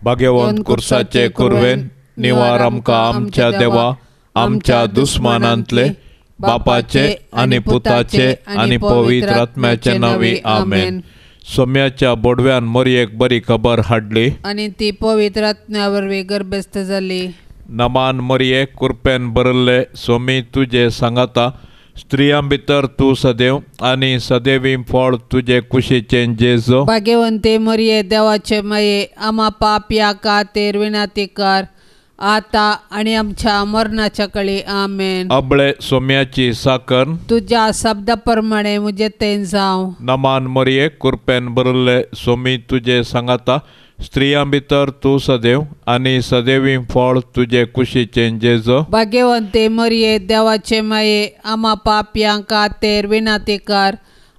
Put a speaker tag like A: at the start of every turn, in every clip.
A: भाग्यवंत कुर्साचे कुरवेन निवार आमकां आमच्या देवा आमच्या दुस्मानांतले बापाचे आनी पुताचे आनी पवित्र आत्म्याचे नांवी आमेन. सोम्याच्या बोडव्यान मोरयेक बरी खबर हाडली
B: आनी ती पवित्र आत्म्या वरवीं गर्भस्थ जाली.
A: नमान मोरये कुरपेन भरिल्ले सोमी तुजे सांगाता, स्त्रियां भितर तूं सदैव आनी सदैवी फळ तुजे कुशीचें जेजू.
B: भाग्यवंते मोरये देवाचे माये आमा पापया खातीर विनंती कर आता आनी आमच्या मरणाच्या कळी आमेन.
A: अबळे सोम्याची साकर
B: तुज्या शब्दा प्रमाणे म्हजें तें जावं.
A: नमान मोरये कुरपेन भरिल्ले सोमी तुजे सांगाता, स्त्रियां भितर तूं सदैव आनी सदैवी फळ तुजे कुशीचें जेजू.
B: भाग्यवंते मोरये देवाचे माये आमा पापयां खातीर विनंती कर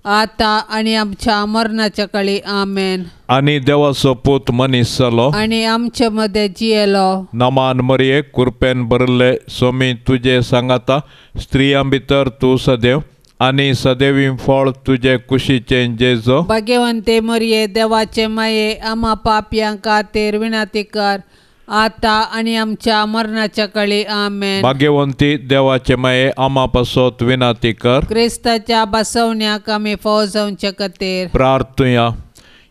B: आता आनी आमच्या मरणाच्या कळी आमेन.
A: आनी देवाचो पूत मनीस जालो
B: आनी आमचे मदें जियेलो.
A: नमान मोरये कुरपेन भरिल्ले सोमी तुजे सांगाता, स्त्रियां भितर तूं सदैव आनी सदैवी फळ तुजे कुशीचें जेजू.
B: भाग्यवंते मोरये देवाचे माये आमा पापयां खातीर विनंती कर आता आनी आमच्या मरणाच्या कळी आमेन.
A: भाग्यवंती देवाचे माये आमा पासत विनंती कर.
B: क्रिस्ताच्या बसवण्याक आमी फावो जावचे खातीर
A: प्रार्थुया.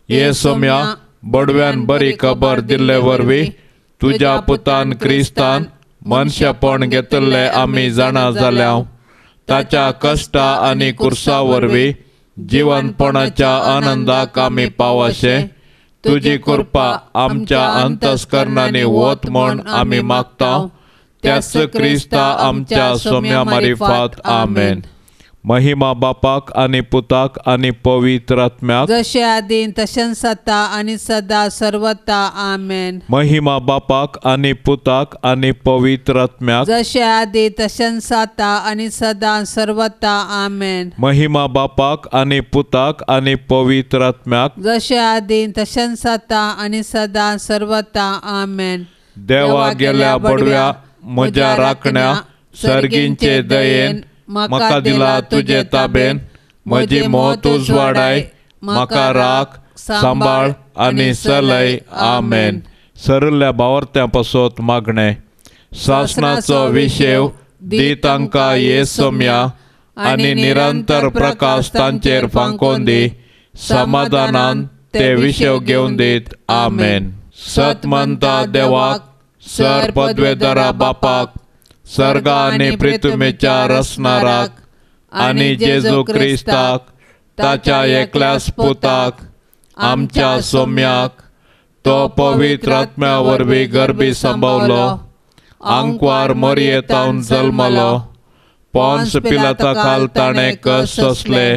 A: हे सोम्या बडव्यान बरी खबर दिल्ले वरवीं तुज्या पुतान क्रिस्तान मनशेपण घेतिल्लें आमी जाणा जाल्या. ताच्या कश्टा आनी कुर्सा वरवीं जिवनपणाच्या आनंदाक आमी पावशे तुजी कृपा आमच्या अंतस्करणांनी वत म्हण आमी मागता. त्याच क्रिस्ता आमच्या सोम्या मारिफात आमेन. महिमा बापाक आनी पुताक आनी पवित्र आत्म्याक,
B: जशें आदीं तशेंच आतां आनी सदा सर्वता आमेन.
A: महिमा बापाक आनी पुताक आनी पवित्र आत्म्याक,
B: जशें आदीं तशेंच आतां आनी सदा सर्वता आमेन.
A: महिमा बापाक आनी पुताक आनी पवित्र आत्म्याक,
B: जशें आदीं तशेंच आतां आनी सदा सर्वता आमेन.
A: देवा गेल्या बडव्या म्हज्या राखण्या सर्गींचे दयेन म्हाका दिला तुजे ताबेन, म्हजी मौत उजवाडाय म्हाका राख सांबाळ आनी चलय आमेन. सरल्या बावर्त्यां पासत मागणें. सासणाचो विशेव दी तांकां ये सोम्या आनी निरंतर प्रकाश तांचेर फांकोवन दी, समाधानान ते विशेव घेवन दीत आमेन. सत म्हणटा देवाक, सर पदवेदारा बापाक, सर्गा आनी पृथ्वीच्या रचणाराक आनी जेजू क्रिस्ताक ताच्या एकल्याच पुताक आमच्या सोम्याक, तो पवित्र आत्म्या वरवीं गर्भी सांबावलो, आंकवार मोरयेतावन जल्मलो, पोन्स पिलाता खाल ताणें कश्ट सोंसले,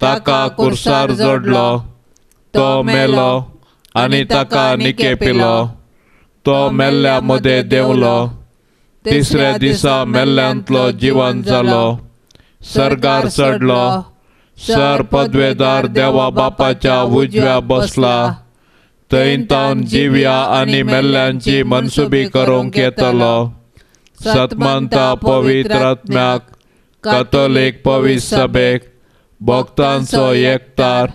A: ताका कुर्सार जोडलो, तो मेलो आनी ताका निकेपिलो, तो मेल्ल्या मदें देंवलो, तिसऱ्या दिसा मेल्ल्यांतलो जिवन जालो, सर्गार चडलो, सर पदवेदार देवा बापाच्या उजव्या बसला, थंय तावन जिव्या आनी मेल्ल्यांची मनसुबी करूंक येतलो. सतमंता पवित्र आत्म्याक, कथोलीक पवित्र सभेक, भक्तांचो एकतार,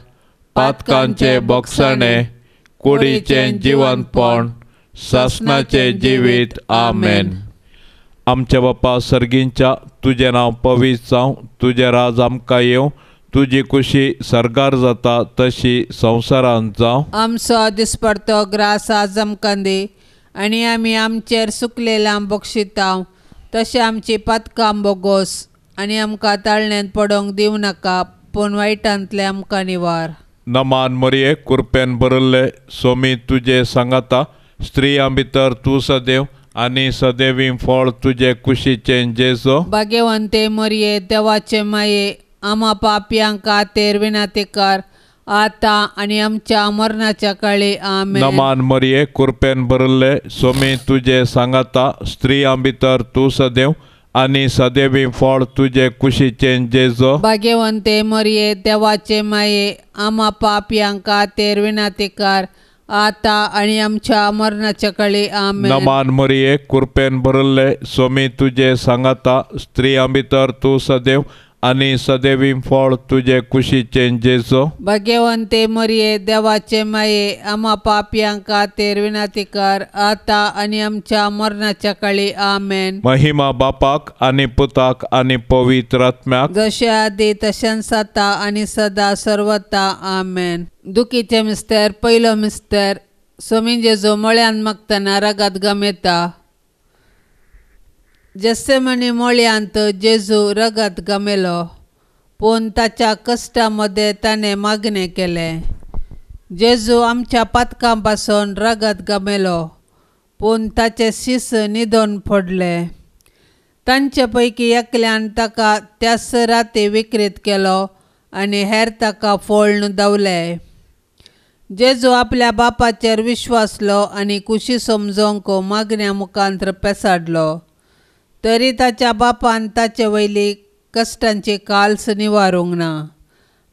A: पातकांचे बोगसणे, कुडीचें जिवनपण, सासणाचें जिवीत आमेन. आमच्या बापा सर्गींच्या, तुजें नांव पवित्र जावं, तुजें राज आमकां येवं, तुजी कुशी सर्गार जाता तशी संवसारांत जावं.
B: आमचो दिसपडतो ग्रास आज आमकां दी आनी आमी आमचेर सुकलेल्यां बक्षितां तशें आमची पातकां बोगोस आनी आमकां ताळण्यांत पडोवंक दिवं नाका पूण वायटांतलें आमकां निवार.
A: नमान मरये कुरपेन भरिल्ले सोमी तुजे सांगाता, स्त्रियां भितर तूं सदैव आनी सदैवी फळ तुजे कुशीचें जेजू.
B: भाग्यवंते मरये देवाचे माये आमा पापयां खातीर विनंती कर आतां आनी आमच्या मरणाच्या काळी आमेन.
A: नमान मरये कुरपेन भरिल्ले सोमी तुजे सांगाता, स्त्रियां भितर तूं सदैव आनी सदैवी फळ तुजे कुशीचें जेजू.
B: भाग्यवंते मरये देवाचे माये आमा पापयां खातीर विनंती कर आतां आनी आमच्या मरणाच्या काळी आमेन.
A: नमान मरये कुरपेन भरिल्ले सोमी तुजे सांगाता, स्त्रियां भितर तूं सदैव आनी सदैवी फळ तुजे कुशीचें जेजो.
B: भाग्यवंते मरिये देवाचे माये आमा पापयांक खातीर विनंती कर आतां आनी आमच्या मरणाच्या काळी. आमेन.
A: महिमा बापाक आनी पुताक आनी पवित्र आत्म्याक,
B: जशे आदी तशेंच आतां आनी सदा सर्वता. आमेन. दुखीचे मिस्तर पयलो मिस्तर स्वामी जेजू मळ्यान मागतना रगात गमेता. जेसेमनी मळयांत जेजू रगत गमेलो पूण ताच्या कश्टा मदें ताणें मागणें केलें. जेजू आमच्या पातकां पासून रगत गमेलो पूण ताचें शीस न्हिदोन पडलें. तांचे पैकी एकल्यान ताका त्याच राती विक्रीत केलो आनी हेर ताका फोळ्ण धांवले. जेजू आपल्या बापाचेर विश्वासलो आनी कुशी समजोवंक मागण्या मुखांत पेसाडलो तरी ताच्या बापान ताचे वयली कश्टांची काल्स निवारूंक ना.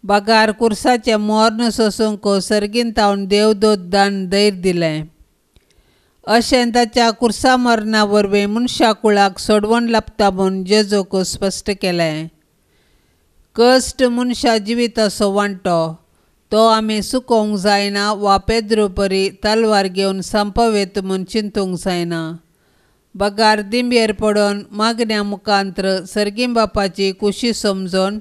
B: बगार कुर्साचें मर्ण सोसूंक सर्गीन तावन देवदूत दान धैर्य दिलें. अशें ताच्या कुर्सा मरणा वरवीं मनशा कुळाक सोडवण लाबता म्हूण जेजूक स्पश्ट केलें. कश्ट मनशा जिविताचो वांटो, तो आमी सुकोवंक जायना वा पेद्रू परी तलवार घेवन संपवेत म्हूण चिंतूंक जायना. बगार दिंबेर पडून मागण्या मुखांत्र सर्गीं बापाची कुशी समजून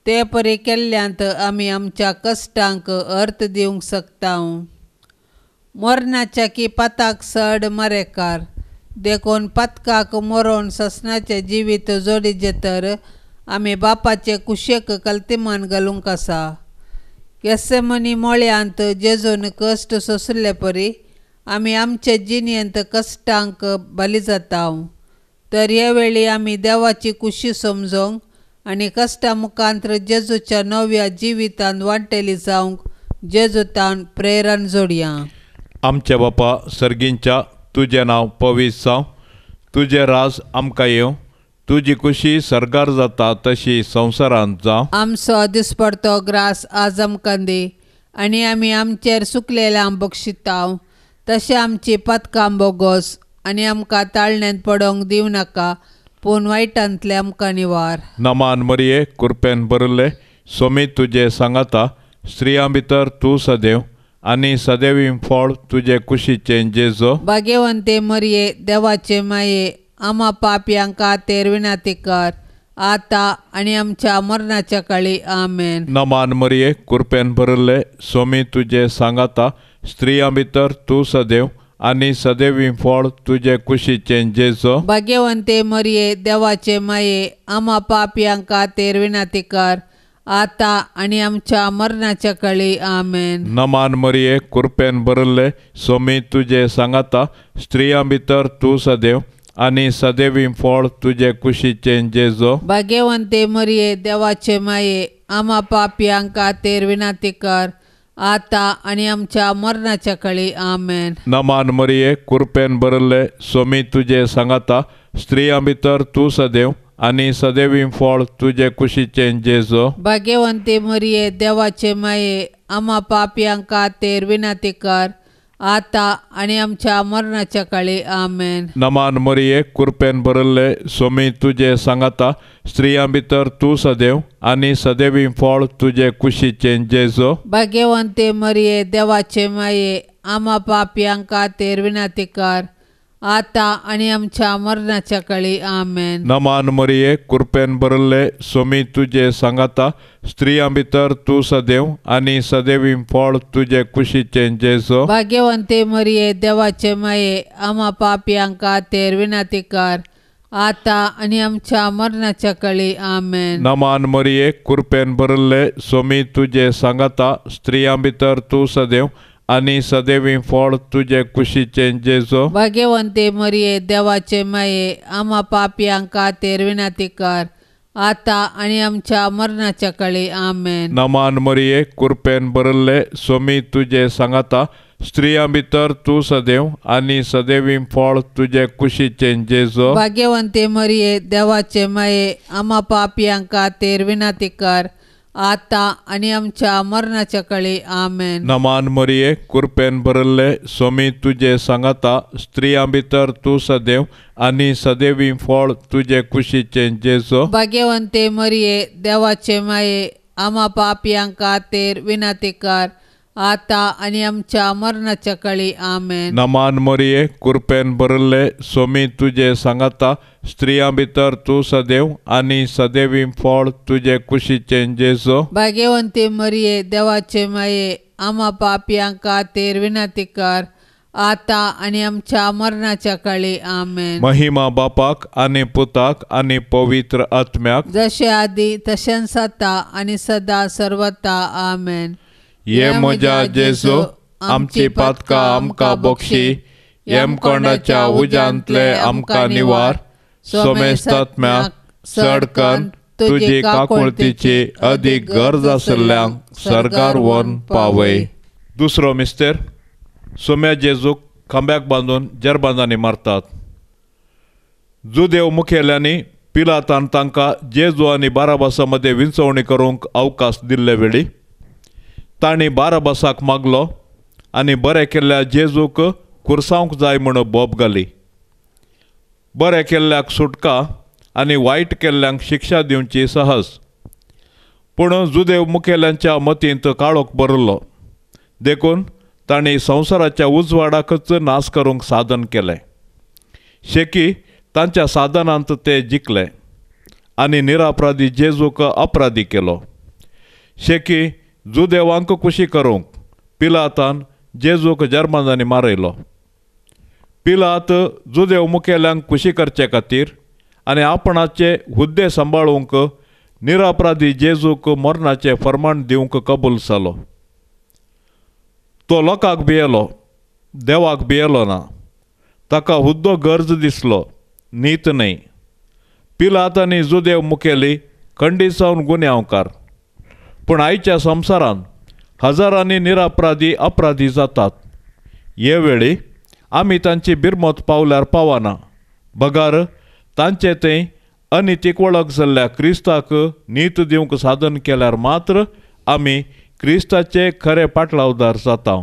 B: ते परी केल्ल्यांत आमी आमच्या कश्टांक अर्थ दिवंक शकता. मरणाच्या की पाताक सड मरेकार देखून पातकाक मरोन ससनाचें जिवीत जोडीचें तर आमी बापाचे कुशेक कल्तिमान घालूंक आसा. येसेमनी मळ्यांत जेजून कश्ट सोंसले परी आमी आमचे जिणेंत कश्टांक बली जाता. तर हे वेळी आमी देवाची कुशी समजोवंक आनी कश्टा मुखांत्र जेजूच्या नव्या जिवितांत वांटेली जावंक जेजूतान प्रेरण जोडया.
A: आमच्या बापा सर्गींच्या, तुजें नांव पवित्र जावं, तुजें राज आमकां येवं, तुजी कुशी सर्गार जाता तशी संवसारांत जावं.
B: आमचो दिसपडतो ग्रास आज आमकां दी आनी आमी आमचेर सुकलेल्या बक्षिताव तशें आमची पातकां बोगोस आनी आमकां ताळण्यांत पडोवंक दिवं नाका पूण वायटांतलें आमकां निवार.
A: नमान मरिये कुरपेन भरिल्ले, सोमी तुजे सांगाता, स्त्रियां भितर तूं सदैव आनी सदैवी फळ तुजे कुशीचें जेजो.
B: भाग्यवंते मरिये देवाचे माये आमा पापयांक खातीर विनंती कर आतां आनी आमच्या मरणाच्या काळी. आमेन.
A: नमान मरिये कुरपेन भरिल्ले, सोमी तुजे सांगाता, स्त्रियां भितर तूं सदैव आनी सदैवी फळ तुजे कुशीचें जेजो.
B: भाग्यवंते मरिये देवाचे माये आमा पापयांक खातीर विनंती कर आतां आनी आमच्या मरणाच्या काळी. आमेन.
A: नमान मरिये कुरपेन भरिल्ले, सोमी तुजे सांगाता, स्त्रियां भितर तूं सदैव आनी सदैवी फळ तुजे कुशीचें जेजो.
B: भाग्यवंते मरिये देवाचे माये आमा पापयांक खातीर विनंती कर आतां आनी आमच्या मरणाच्या काळी. आमेन.
A: नमान मरिये कुरपेन भरिल्ले, सोमी तुजे सांगाता, स्त्रियां भितर तूं सदैव आनी सदैवी फळ तुजे कुशीचें जेजो.
B: भाग्यवंते मरिये देवाचे माये आमा पापयांक खातीर विनंती कर आतां आनी आमच्या मरणाच्या काळी. आमेन.
A: नमान मरिये कुरपेन भरिल्ले, सोमी तुजे सांगाता, स्त्रियां भितर तूं सदैव आनी सदैवी फळ तुजे कुशीचें जेजो.
B: भाग्यवंते मरिये देवाचे माये आमा पापयांक खातीर विनंती कर आतां आनी आमच्या मरणाच्या काळी. आमेन.
A: नमान मरिये कुरपेन भरिल्ले, सोमी तुजे सांगाता, स्त्रियां भितर तूं सदैव आनी सदैवी फळ तुजे कुशीचें जेजो.
B: भाग्यवंते मरिये देवाचे माये आमा पापयांक खातीर विनंती कर आतां आनी आमच्या मरणाच्या काळी. आमेन.
A: नमान मरिये कुरपेन भरिल्ले, सोमी तुजे सांगाता, स्त्रियां भितर तूं सदैव आनी सदैवी फळ तुजे कुशीचें जेजो.
B: भाग्यवंते मरिये देवाचे माये आमा पापयांक खातीर विनंती कर आतां आनी आमच्या मरणाच्या काळी. आमेन.
A: नमान मरिये कुरपेन भरिल्ले, सोमी तुजे सांगाता, स्त्रियां भितर तूं सदैव आनी सदैवी फळ तुजे कुशीचें जेजो.
B: भाग्यवंते मरिये देवाचे माये आमा पापयांक खातीर विनंती कर आतां आनी आमच्या मरणाच्या काळी. आमेन.
A: नमान मरिये, कृपेन भरल्ले, स्वामी तुजे सांगाता, स्त्रियां भितर तूं सदैव आनी सदैवी फळ तुजे कुशीचें जेजू.
B: भाग्यवंते मरिये, देवाचे माये, आमा पापयां खातीर विनंती कर, आतां आनी आमच्या मरणाच्या काळी. आमेन.
A: नमान मरिये, कृपेन भरल्ले, स्वामी तुजे सांगाता, स्त्रियां भितर तूं सदैव आनी सदैवी फळ तुजे कुशीचें जेजू.
B: भाग्यवंती मरिये, देवाचे माये, आमा पापयां खातीर विनंती कर, आतां आनी आमच्या मरणाच्या काळी. आमेन.
A: महिमा बापाक आनी पुताक आनी पवित्र आत्म्याक,
B: जशे आदी तशेंच आतां आनी सदा सर्वता. आमेन.
A: ये म्हज्या जेजू, आमची पातकां आमकां बक्षी, यमकोंडाच्या उज्यांतले आमकां निवार, सोमेस्तात्म्याक चडकन तुजी काकुळतीची अदीक गरज आशिल्ल्यांक सर्गार व्हरून पावय. दुसरो मिस्तेर, सोम्या जेजूक खांब्याक बांदून जरबांदांनी मारतात. जुदेव मुखेल्यांनी पिलातान तांकां जेजू आनी बाराबासा मदें विंचवणी करूंक अवकाश दिल्ले वेळी तांणी बाराबासाक मागलो आनी बरें केल्ल्या जेजूक कुर्सावंक जाय म्हूण बोब घाली. बरें केल्ल्याक सुटका आनी वायट केल्ल्यांक शिक्षा दिवची सहज. पूण जुदेव मुखेल्यांच्या मतींत काळोख भरिल्लो, देखून तांणी संवसाराच्या उजवाडाकच नाश करूंक साधन केलें. शेकी तांच्या साधनांत ते जिखले आनी निरापराधी जेजूक अपराधी केलो. शेकी जुदेवांक कुशी करूंक पिलातान जेजूक जर्मनांनी मारयलो. पिलात जुदेव मुखेल्यांक कुशी करचे खातीर आनी आपणाचे हुद्दे सांबाळूंक निरापराधी जेजूक मरणाचें फर्माण दिवंक कबूल जालो. तो लोकांक भियेलो, देवाक भियेलो ना. ताका हुद्दो गरज दिसलो, नीत न्हय. पिलात आनी जुदेव मुखेली खंडीत जावन गुन्यांवकार. पूण आयच्या संवसारांत हजारांनी निरापराधी अपराधी जातात. हे वेळी आमी तांची बिरमत पावल्यार पावना, बगार तांचे थंय अनितीक वळख जाल्ल्या क्रिस्ताक नीत दिवंक साधन केल्यार मात्र आमी क्रिस्ताचे खरे पाटलावदार जाता.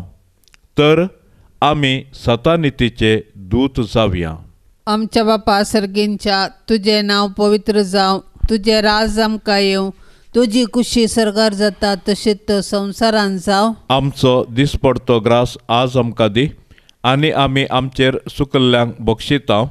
A: तर आमी सतानितीचे दूत जावया.
B: आमच्या बापा सर्गींच्या, तुजें नांव पवित्र जावं, तुजें राज आमकां येवं, तुजी कुशी सर्गार जाता तशीच तो संवसारान जावं.
A: आमचो दिसपडतो ग्रास आज आमकां दी आनी आमी आमचेर सुकल्ल्यांक बक्षिता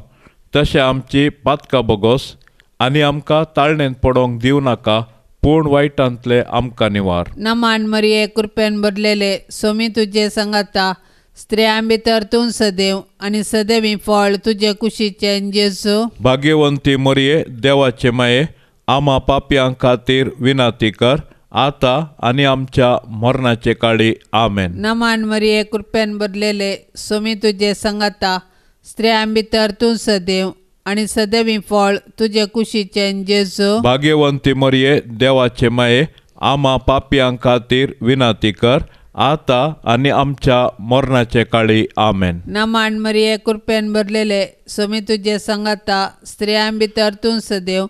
A: तशें आमची पातकां बोगोस आनी आमकां ताळणेंत पडोवंक दिवं नाका, पूण वायटांतले आमकां निवार.
B: नमान मरिये, कृपेन भरलेले, स्वामी तुजे सांगाता, स्त्रियां भितर तूं सदैव आनी सदैवी फळ तुजे कुशीचें जेजू.
A: भाग्यवंती मरिये, देवाचे माये, आमा पापयां खातीर विनंती कर, आतां आनी आमच्या मरणाचे काळी. आमेन.
B: नमान मरिये, कृपेन भरलेले, स्वामी तुजे सांगाता, स्त्रियां भितर तूं सदैव आनी सदैवी फळ तुजे कुशीचें जेजू.
A: भाग्यवंती मरिये, देवाचे माये, आमा पापयां खातीर विनंती कर, आतां आनी आमच्या मरणाचे काळी. आमेन.
B: नमान मरिये, कृपेन भरलेले, स्वामी तुजे सांगाता, स्त्रियां भितर तूं सदैव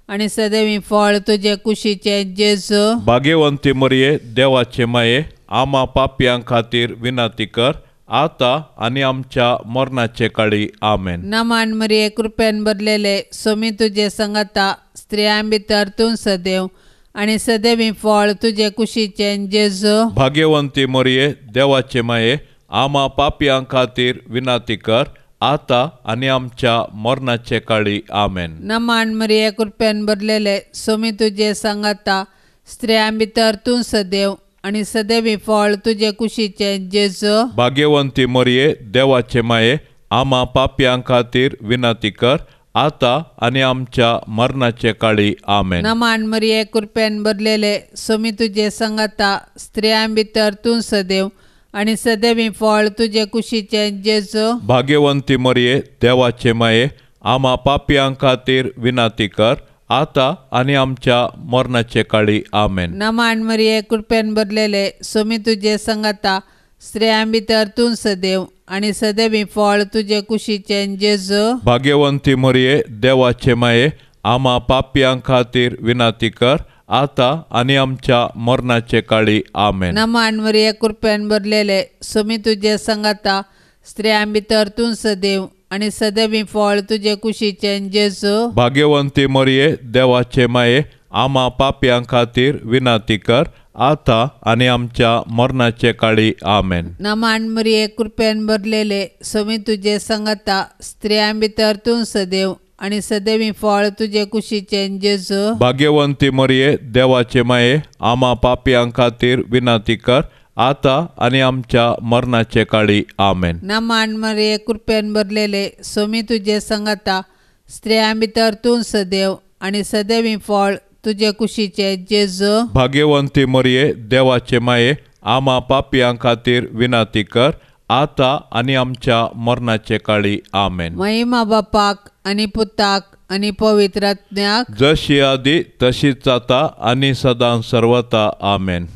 B: आनी सदैवी फळ तुजे कुशीचें जेजू.
A: भाग्यवंती मरिये, देवाचे माये, आमा पापयां खातीर विनंती कर, आतां आनी आमच्या मरणाचे काळी. आमेन.
B: नमान मरिये, कृपेन भरलेले, स्वामी तुजे सांगाता, स्त्रियां भितर तूं सदैव आनी सदैवी फळ तुजे कुशीचें जेजू.
A: भाग्यवंती मरिये, देवाचे माये, आमा पापयां खातीर विनंती कर, आतां आनी आमच्या मरणाचे काळी. आमेन.
B: नमान मरिये, कृपेन भरलेले, स्वामी तुजे सांगाता, स्त्रियां भितर तूं सदैव आनी सदैवी फळ तुजे कुशीचें जेजू.
A: भाग्यवंती मरिये, देवाचे माये, आमा पापयां खातीर विनंती कर, आतां आनी आमच्या मरणाचे काळी. आमेन.
B: नमान मरिये, कृपेन भरलेले, स्वामी तुजे सांगाता, स्त्रियां भितर तूं सदैव आनी सदैवी फळ तुजे कुशीचें जेजू.
A: भाग्यवंती मरिये, देवाचे माये, आमा पापयां खातीर विनंती कर, आतां आनी आमच्या मरणाचे काळी. आमेन.
B: नमान मरिये, कृपेन भरलेले, स्वामी तुजे सांगाता, स्त्रियां भितर तूं सदैव आनी सदैवी फळ तुजे कुशीचें जेजू.
A: भाग्यवंती मरिये, देवाचे माये, आमा पापयां खातीर विनंती कर, आतां आनी आमच्या मरणाचे काळी. आमेन.
B: नमान मरिये, कृपेन भरलेले, स्वामी तुजे संगाता, स्त्रियां भितर तूं सदैव आनी सदैवी फळ तुजे कुशीचें जेजू.
A: भाग्यवंती मरिये, देवाचे माये, आमा पापयां खातीर विनंती कर, आतां आनी आमच्या मरणाचे काळी. आमेन.
B: नमान मरिये, कृपेन भरलेले, स्वामी तुजे संगाता, स्त्रियां भितर तूं सदैव आनी सदैवी फळ तुजे कुशीचें जेजू.
A: भाग्यवंती मरिये, देवाचे माये, आमा पापयां खातीर विनंती कर, आतां आनी आमच्या मरणाचे काळी. आमेन.
B: नमान मरिये, कृपेन भरलेले, स्वामी तुजे संगाता, स्त्रियां भितर तूं सदैव आनी सदैवी फळ तुजे कुशीचे जेजू.
A: भाग्यवंती मरिये, देवाचे माये, आमा पापयां खातीर विनंती कर, आतां आनी आमच्या मरणाचे काळी. आमेन.
B: महिमा बापाक आनी पुताक आनी पवित्र आत्म्याक,
A: जशी आदी तशीच आतां आनी सदां सर्वता. आमेन.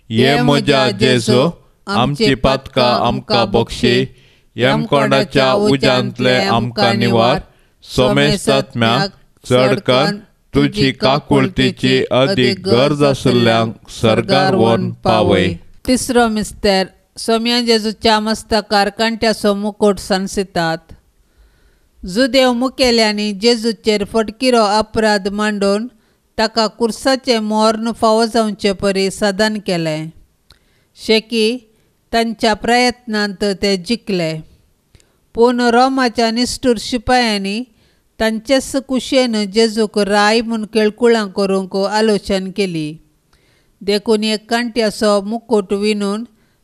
A: ये म्हज्या जेजू, आमची पातकां आमकां बक्षी, यमकोंडाच्या उज्यांतले आमकां निवार, सोमेस्तात्म्याक चड करून तुजी काकुळतीची अदीक गरज आशिल्ल्यांक सर्गार व्हरून पावय.
B: तिसरो मिस्तेर. सोम्या जेजूच्या मस्तकार कांट्याचो मुकुट सांसितात. जुदेव मुखेल्यांनी जेजूचेर फटकिरो अपराध मांडून ताका कुर्साचें मर्ण फावो जावचे परी साधन केलें. शेकी तांच्या प्रयत्नांत ते जिखले, पूण रोमाच्या निश्ठूर शिपायांनी तांचेच कुशेन जेजूक राय म्हूण केळकुळां करूंक आलोचन केली. देखून एक कांट्याचो मुकुट विणून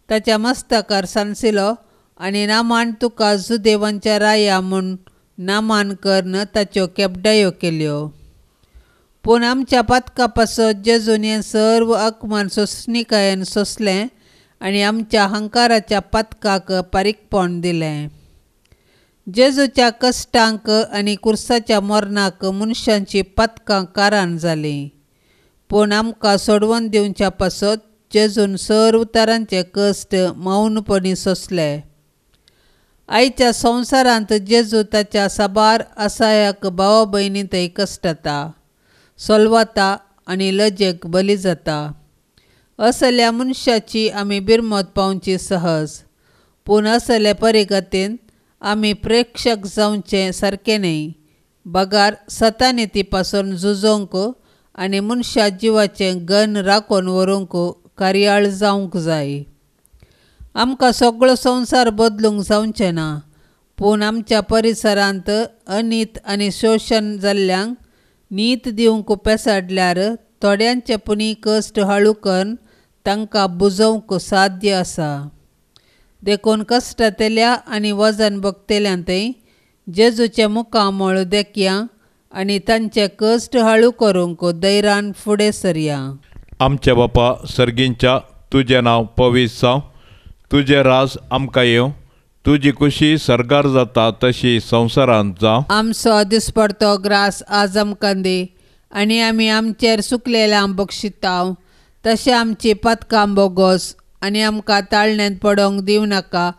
B: ताच्या मस्तकार सांसिलो आनी नामान तुका जुदेवांच्या राया म्हूण नामान करून ताच्यो केपडायो केल्यो. पूण आमच्या पातका पासत जेजून हें सर्व अपमान सोंसणिकायेन सोंसलें आनी आमच्या हंकाराच्या पातकाक पारीकपण दिलें. जेजूच्या कश्टांक आनी कुर्साच्या मरणाक मनशांची पातकां कारण जालीं, पूण आमकां सोडवून दिवच्या पासत जेजून सर्व तरांचे कश्ट मौनपणी सोंसले. आयच्या संवसारांत जेजू ताच्या साबार असायाक भावा भयणी थंय कश्टता, सोलवता आनी लजेक बली जाता. असल्या मनशाची आमी बिरमत पावची सहज, पूण असले परिगतीन आमी प्रेक्षक जावचें सारकें न्हय, बगार सतानिती पासून झुजोवंक आनी मनशा जिवाचें गन राखून व्हरूंक कार्याळ जावंक जाय. आमकां सगळो संवसार बदलूंक जावचें ना, पूण आमच्या परिसरांत अनीत आनी शोशण जाल्ल्यांक नीत दिवंक पेसाडल्यार थोड्यांचे पुणी कश्ट हळू करून तांकां बुजोवंक साध्य आसा. देखून कश्टांतल्या आनी वजन भोगतल्यां थंय जेजूचें मुखामळ देखया आनी तांचे कश्ट हळू करूंक धैर्यान फुडें सरया.
A: आमच्या बापा सर्गींच्या, तुजें नांव पवित्र जावं, तुजें राज आमकां येवं, तुजी खुशी सर्गार जाता तशी संवसारांत जावं.
B: आमचो दिसपडतो ग्रास आज आमकां दी आनी आमी आमचेर सुकलेल्यां बक्षितांव तशें आमची पातकां बोगोस आनी आमकां ताळण्यांत पडोवंक दिवं नाका,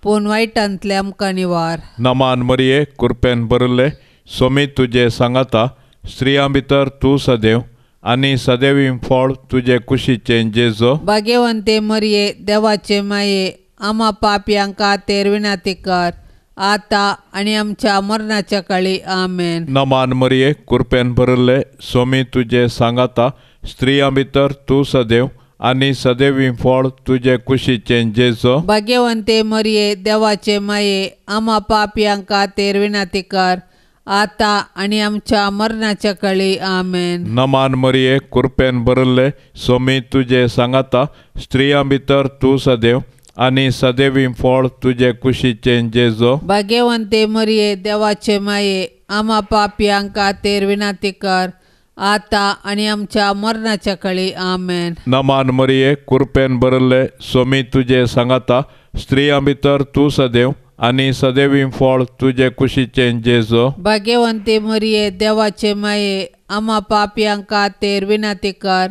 B: पूण वायटांतले आमकां निवार.
A: नमान मरिये, कृपेन भरिल्ले, स्वामी तुजे सांगाता, स्त्रियां भितर तूं सदैव आनी सदैवी फळ तुजे कुशीचें जेजू.
B: भाग्यवंते मरिये, देवाचे माये, आमा पापयांक खातीर विनंती कर, आतां आनी आमच्या मरणाच्या काळी. आमेन.
A: नमान मरिये, कृपेन भरिल्ले, स्वामी तुजे सांगाता, स्त्रियां भितर तूं सदैव आनी सदैवी फळ तुजे कुशीचें जेजू.
B: भाग्यवंते मरिये, देवाचे माये, आमा पापयांक खातीर विनंती कर, आतां आनी आमच्या मरणाच्या काळी. आमेन.
A: नमान मरिये, कृपेन भरिल्ले, स्वामी तुजे सांगाता, स्त्रियां भितर तूं सदैव आनी सदैवी फळ तुजे कुशीचें जेजू.
B: भाग्यवंते मरिये, देवाचे माये, आमा पापयांक खातीर विनंती कर, आतां आनी आमच्या मरणाच्या काळी. आमेन.
A: नमान मरिये, कृपेन भरिल्ले, स्वामी तुजे सांगाता, स्त्रियां भितर तूं सदैव आनी सदैवी फळ तुजे कुशीचें जेजू.
B: भाग्यवंते मरिये, देवाचे माये, आमा पापयांक खातीर विनंती कर,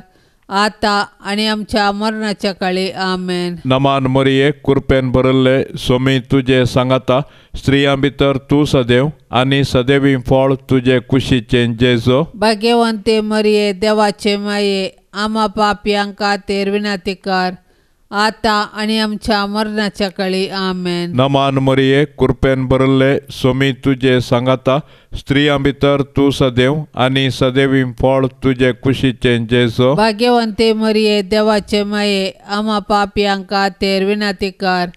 B: आता आनी आमच्या मरणाच्या काळी. आमेन.
A: नमान मरिये, कृपेन भरल्ले, सोमी तुजे सांगाता, स्त्रियां भितर तूं सदैव आनी सदैवी फळ तुजे कुशीचें जेजू.
B: भाग्यवंते मरिये, देवाचे माये, आमा पापयां खातीर विनंती कर, आता आनी आमच्या मरणाच्या काळी. आमेन.
A: नमान मरिये, कृपेन भरल्ले, सोमी तुजे सांगाता, स्त्रियां भितर तूं सदैव आनी सदैवी फळ तुजे कुशीचें जेजू.
B: भाग्यवंते मरिये, देवाचे माये, आमा पापयां खातीर विनंती कर,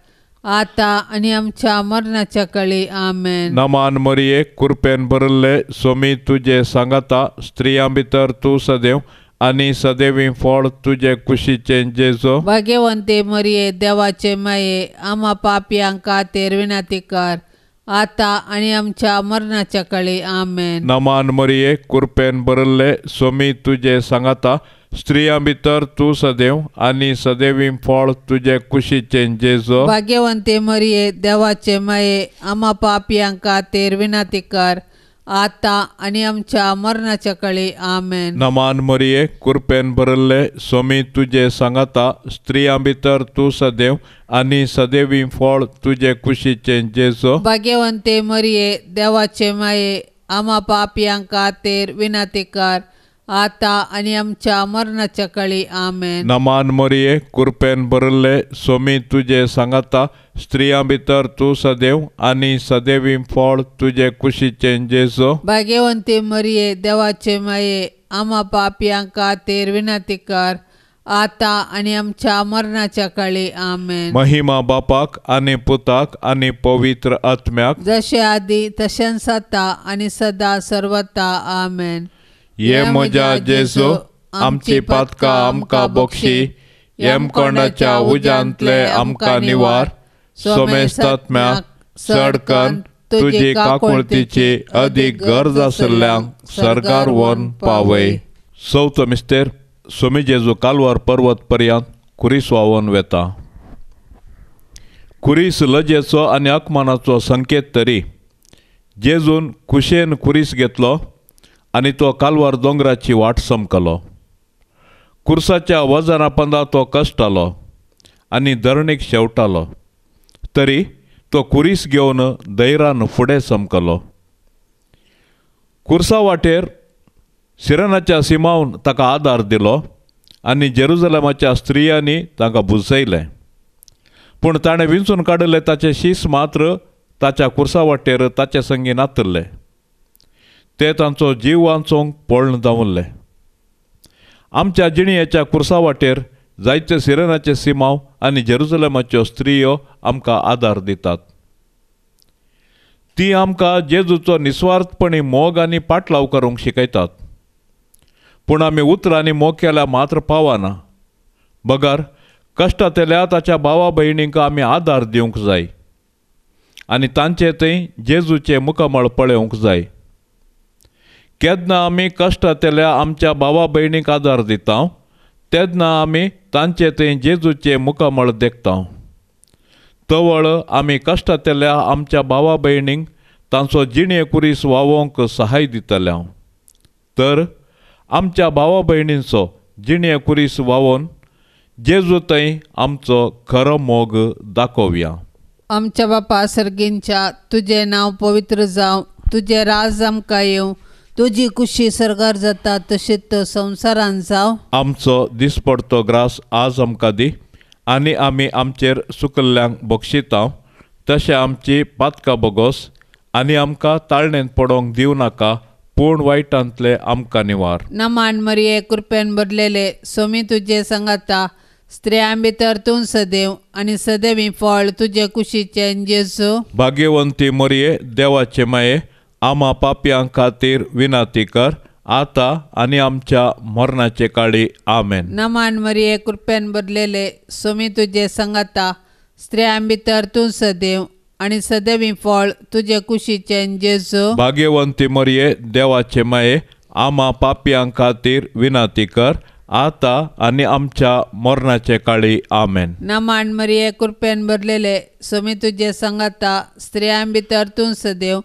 B: आता आनी आमच्या मरणाच्या काळी. आमेन.
A: नमान मरिये, कृपेन भरल्ले, सोमी तुजे सांगाता, स्त्रियां भितर तूं सदैव आनी सदैवी फळ तुजे कुशीचें जेजू.
B: भाग्यवंते मरिये, देवाचे माये, आमा पापयां खातीर विनंती कर, आता आनी आमच्या मरणाच्या काळी. आमेन.
A: नमान मरिये, कृपेन भरल्ले, सोमी तुजे सांगाता, स्त्रियां भितर तूं सदैव आनी सदैवी फळ तुजे कुशीचें जेजू.
B: भाग्यवंते मरिये, देवाचे माये, आमा पापयां खातीर विनंती कर, आता आनी आमच्या मरणाच्या काळी. आमेन.
A: नमान मरिये, कृपेन भरल्ले, सोमी तुजे सांगाता, स्त्रियां भितर तूं सदैव आनी सदैवी फळ तुजे कुशीचें जेजू.
B: भाग्यवंते मरिये, देवाचे माये, आमा पापयां खातीर विनंती कर, आता आनी आमच्या मरणाच्या काळी. आमेन.
A: नमान मरिये, कृपेन भरल्ले, सोमी तुजे सांगाता, स्त्रियां भितर तूं सदैव आनी सदैवी फळ तुजे कुशीचें जेजू.
B: भाग्यवंती मरिये, देवाचे माये, आमा पापयां खातीर विनंती कर, आता आनी आमच्या मरणाच्या काळी. आमेन.
A: महिमा बापाक आनी पुताक आनी पवित्र आत्म्याक,
B: जशे आदी तशेंच आतां आनी सदा सर्वता. आमेन.
A: ये म्हज्या जेजू, आमची पातकां आमकां बक्षी, येमकोंडाच्या उज्यांतले आमकां निवार, सोमेस्तात्म्याक चडकन तुजी काकुळतीची अदीक गरज आशिल्ल्यांक सर्गार व्हरून पावय. चवथो मिस्तेर, सोमी जेजू कालवार पर्वत पर्यंत कुरीस व्हांवून वेता. कुरीस लजेचो आनी अपमानाचो संकेत तरी जेजून कुशेन कुरीस घेतलो आनी तो कालवार दोंगराची वाट समकलो. कुर्साच्या वजना पंदा तो कश्टालो आनी धरणीक शेवटालो, तरी तो कुरीस घेवन धैर्यान फुडें समकलो. कुर्सा वाटेर सिरनाच्या सिमावन ताका आदार दिलो आनी जेरुजलेमाच्या स्त्रियांनी तांकां बुजयलें. पूण ताणें विंचून काडिल्ले ताचे शीस मात्र ताच्या कुर्सा वाटेर ताचे संगी नातल्ले, ते तांचो जीव वाचोवंक पळून धांवल्ले. आमच्या जिणेच्या कुर्सा वाटेर जायते सिरनाचे सिमाव आनी जेरुजलेमाच्यो स्त्रियो आमकां आदार दितात. ती आमकां जेजूचो निस्वार्थपणी मोग आनी पाटलाव करूंक शिकयतात. पूण आमी उतरांनी मोग केल्यार मात्र पावना, बगर कश्टांतल्या ताच्या भावा भयणींक आमी आदार दिवंक जाय आनी तांचे थंय जेजूचें मुखामळ पळोवंक जाय. केन्ना आमी कश्टांतल्या आमच्या भावा भयणींक आदार दिता तेन्ना आमी तांचे थंय जेजूचें मुखामळ देखता. तवळ आमी कश्टांतल्या आमच्या भावा भयणींक तांचो जिणे कुरीस व्हांवोवंक सहाय दितले. तर आमच्या भावा भयणींचो जिणे कुरीस व्हांवोवन जेजू थंय आमचो खरो मोग दाखोवया.
B: आमच्या बापा सर्गींच्या, तुजें नांव पवित्र जावं, तुजें राज आमकां येवं, तुजी कुशी सर्गार जाता तशीच संवसारान जावं.
A: आमचो दिसपडतो ग्रास आज आमकां दी आनी आमी आमचेर सुकल्ल्यांक बक्षिता तशें आमची पातकां बोगोस आनी आमकां ताळणेंत पडोवंक दिवं नाका, पूण वायटांतले आमकां निवार.
B: नमान मरिये, कृपेन भरलेले, सोमी तुजे सांगाता, स्त्रियां भितर तूं सदैव आनी सदैवी फळ तुजे कुशीचें जेजू.
A: भाग्यवंती मरिये, देवाचे माये, आमा पापयां खातीर विनंती कर, आता आनी आमच्या मरणाचे काळी. आमेन.
B: नमान मरिये, कृपेन भरलेले, सोमी तुजे सांगाता, स्त्रियां भितर तूं सदैव आनी सदैवी फळ तुजे कुशीचें जेजू.
A: भाग्यवंती मरिये, देवाचे माये, आमा पापयां खातीर विनंती कर, आता आनी आमच्या मरणाचे काळी. आमेन.
B: नमान मरिये, कृपेन भरलेले, सोमी तुजे सांगाता, स्त्रियां भितर तूं सदैव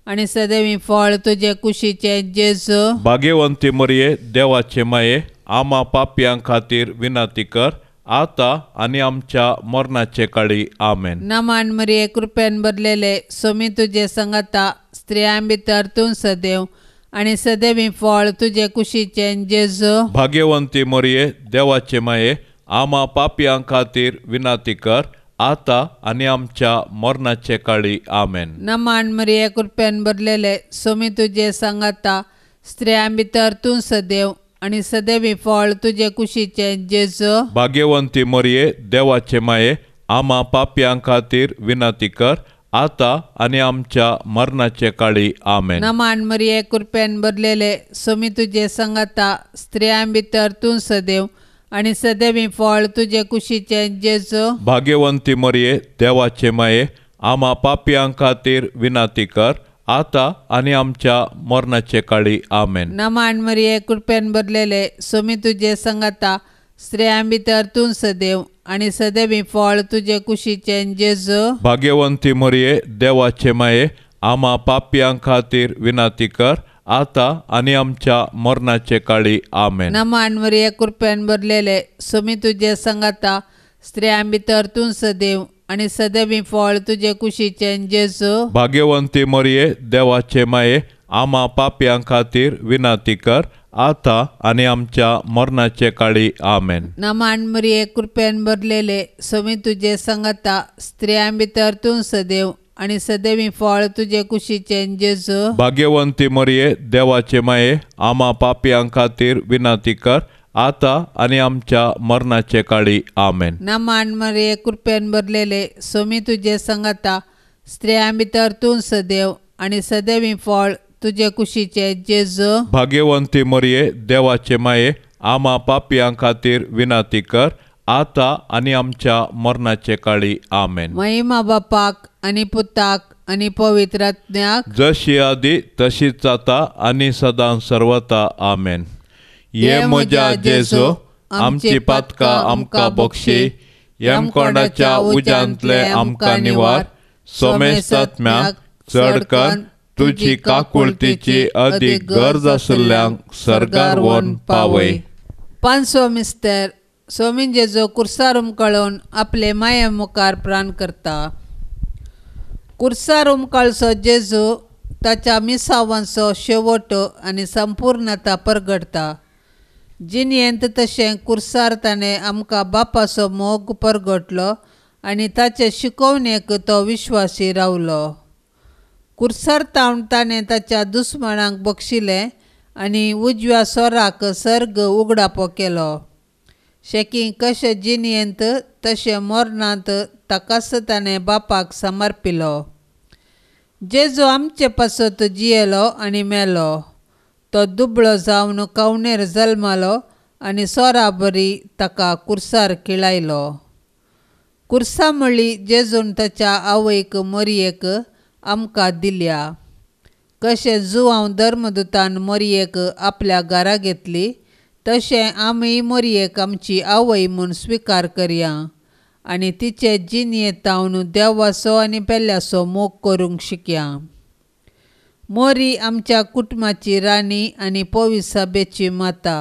B: आनी सदैवी फळ तुजे कुशीचें जेजू.
A: भाग्यवंती मरिये, देवाचे माये, आमा पापयां खातीर विनंती कर आता आनी आमच्या मरणाचे काळी. आमेन.
B: नमान मरिये कृपेन भरलेले सोमी तुजे संगता स्त्रियां भितर तूं सदैव आनी सदैवी फळ तुजे कुशीचें जेजू.
A: भाग्यवंती मरिये देवाचे माये आमा पापयां खातीर विनंती कर आता आनी आमच्या मरणाचे काळी. आमेन.
B: नमान मरिये कृपेन भरलेले सोमी तुजे संगता स्त्रियां भितर तूं सदैव आनी सदैवी फळ तुजे कुशीचें जेजू.
A: भाग्यवंती मरिये देवाचे माये आमा पापयां खातीर विनंती कर आता आनी आमच्या मरणाचे काळी. आमेन.
B: नमान मरिये कृपेन भरलेले सोमी तुजे संगता स्त्रियां भितर तूं सदैव आनी सदैवी फळ तुजे कुशीचें जेजू.
A: भाग्यवंती मरिये देवाचे माये आमा पापयां खातीर विनंती कर आता आनी आमच्या मरणाचे काळी. आमेन.
B: नमान मरिये कृपेन भरलेले सोमी तुजे संगता स्त्रियां भितर तूं सदैव आनी सदैवी फळ तुजे कुशीचें जेजू.
A: भाग्यवंती मरिये देवाचे माये आमा पापयां खातीर विनंती कर आता आनी आमच्या मरणाचे काळी. आमेन.
B: नमान मरिये कृपेन भरलेले सोमी तुजे संगता स्त्रियां भितर तूं सदैव आनी सदैवी फळ तुजे कुशीचें जेजू.
A: भाग्यवंती मरिये देवाचे माये आमा पापयां खातीर विनंती कर आता आनी आमच्या मरणाचे काळी. आमेन.
B: नमान मरिये कृपेन भरलेले सोमी तुजे संगता स्त्रियां भितर तूं सदैव आनी सदैवी फळ तुजे कुशीचें जेजू.
A: भाग्यवंती मरिये देवाचे माये आमा पापयां खातीर विनंती कर आता आनी आमच्या मरणाचे काळी. आमेन.
B: नमान मरिये कृपेन भरलेले सोमी तुजे संगता स्त्रियां भितर तूं सदैव आनी सदैवी फळ तुजे कुशीचें जेजू.
A: भाग्यवंती मरिये देवाचे माये आमा पापयां खातीर विनंती कर आता आनी आमच्या मरणाचे काळी. आमेन.
B: महिमा बापाक आनी पुताक आनी पवित्र आत्म्याक,
A: जशी आदी तशीच आता आनी सदां सर्वता. आमेन. ये म्हज्या जेजू आमची पातकां आमकां बक्षी, यमकोंडाच्या उज्यांतले आमकां निवार, सोमेस्तात्म्याक चड कर तुजी काकुळतीची अदीक गरज आशिल्ल्यांक सर्गार व्हरून पावय.
B: पांचवो मिस्तर सोमीन जेजू कुर्सार उमकळून आपले माये मुखार प्राण करता. कुर्सार उमकळचो जेजू ताच्या मिसावांचो शेवट आनी संपूर्णता परगडटा. जिणेंत तशें कुर्सार ताणें आमकां बापाचो मोग परगटलो आनी ताचे शिकोवणेक तो विश्वासी रावलो. कुर्सार तावन ताणें ताच्या दुस्मणांक बक्षिलें आनी उजव्या सोराक सर्ग उगडापो केलो. शेकी कशें जिणेंत तशें मरणांत ताकाच ताणें बापाक समर्पिलो. जेजू आमचे पासत जियेलो आनी मेलो. तो दुबळो जावन कवणेर जल्मालो आनी सोरा बरी ताका कुर्सार खिळायलो. कुर्सा म्हळी जेजून ताच्या आवयक मोरयेक आमकां दिल्या. कशें जुवांव धर्मदूतान मोरयेक आपल्या घरा घेतली तशें आमी मोरयेक आमची आवय म्हूण स्विकार करया आनी तिचे जिणेंत देवाचो आनी पेल्याचो मोग करूंक शिकया. मोरी आमच्या कुटुंबाची राणी आनी पविसाबेची माता,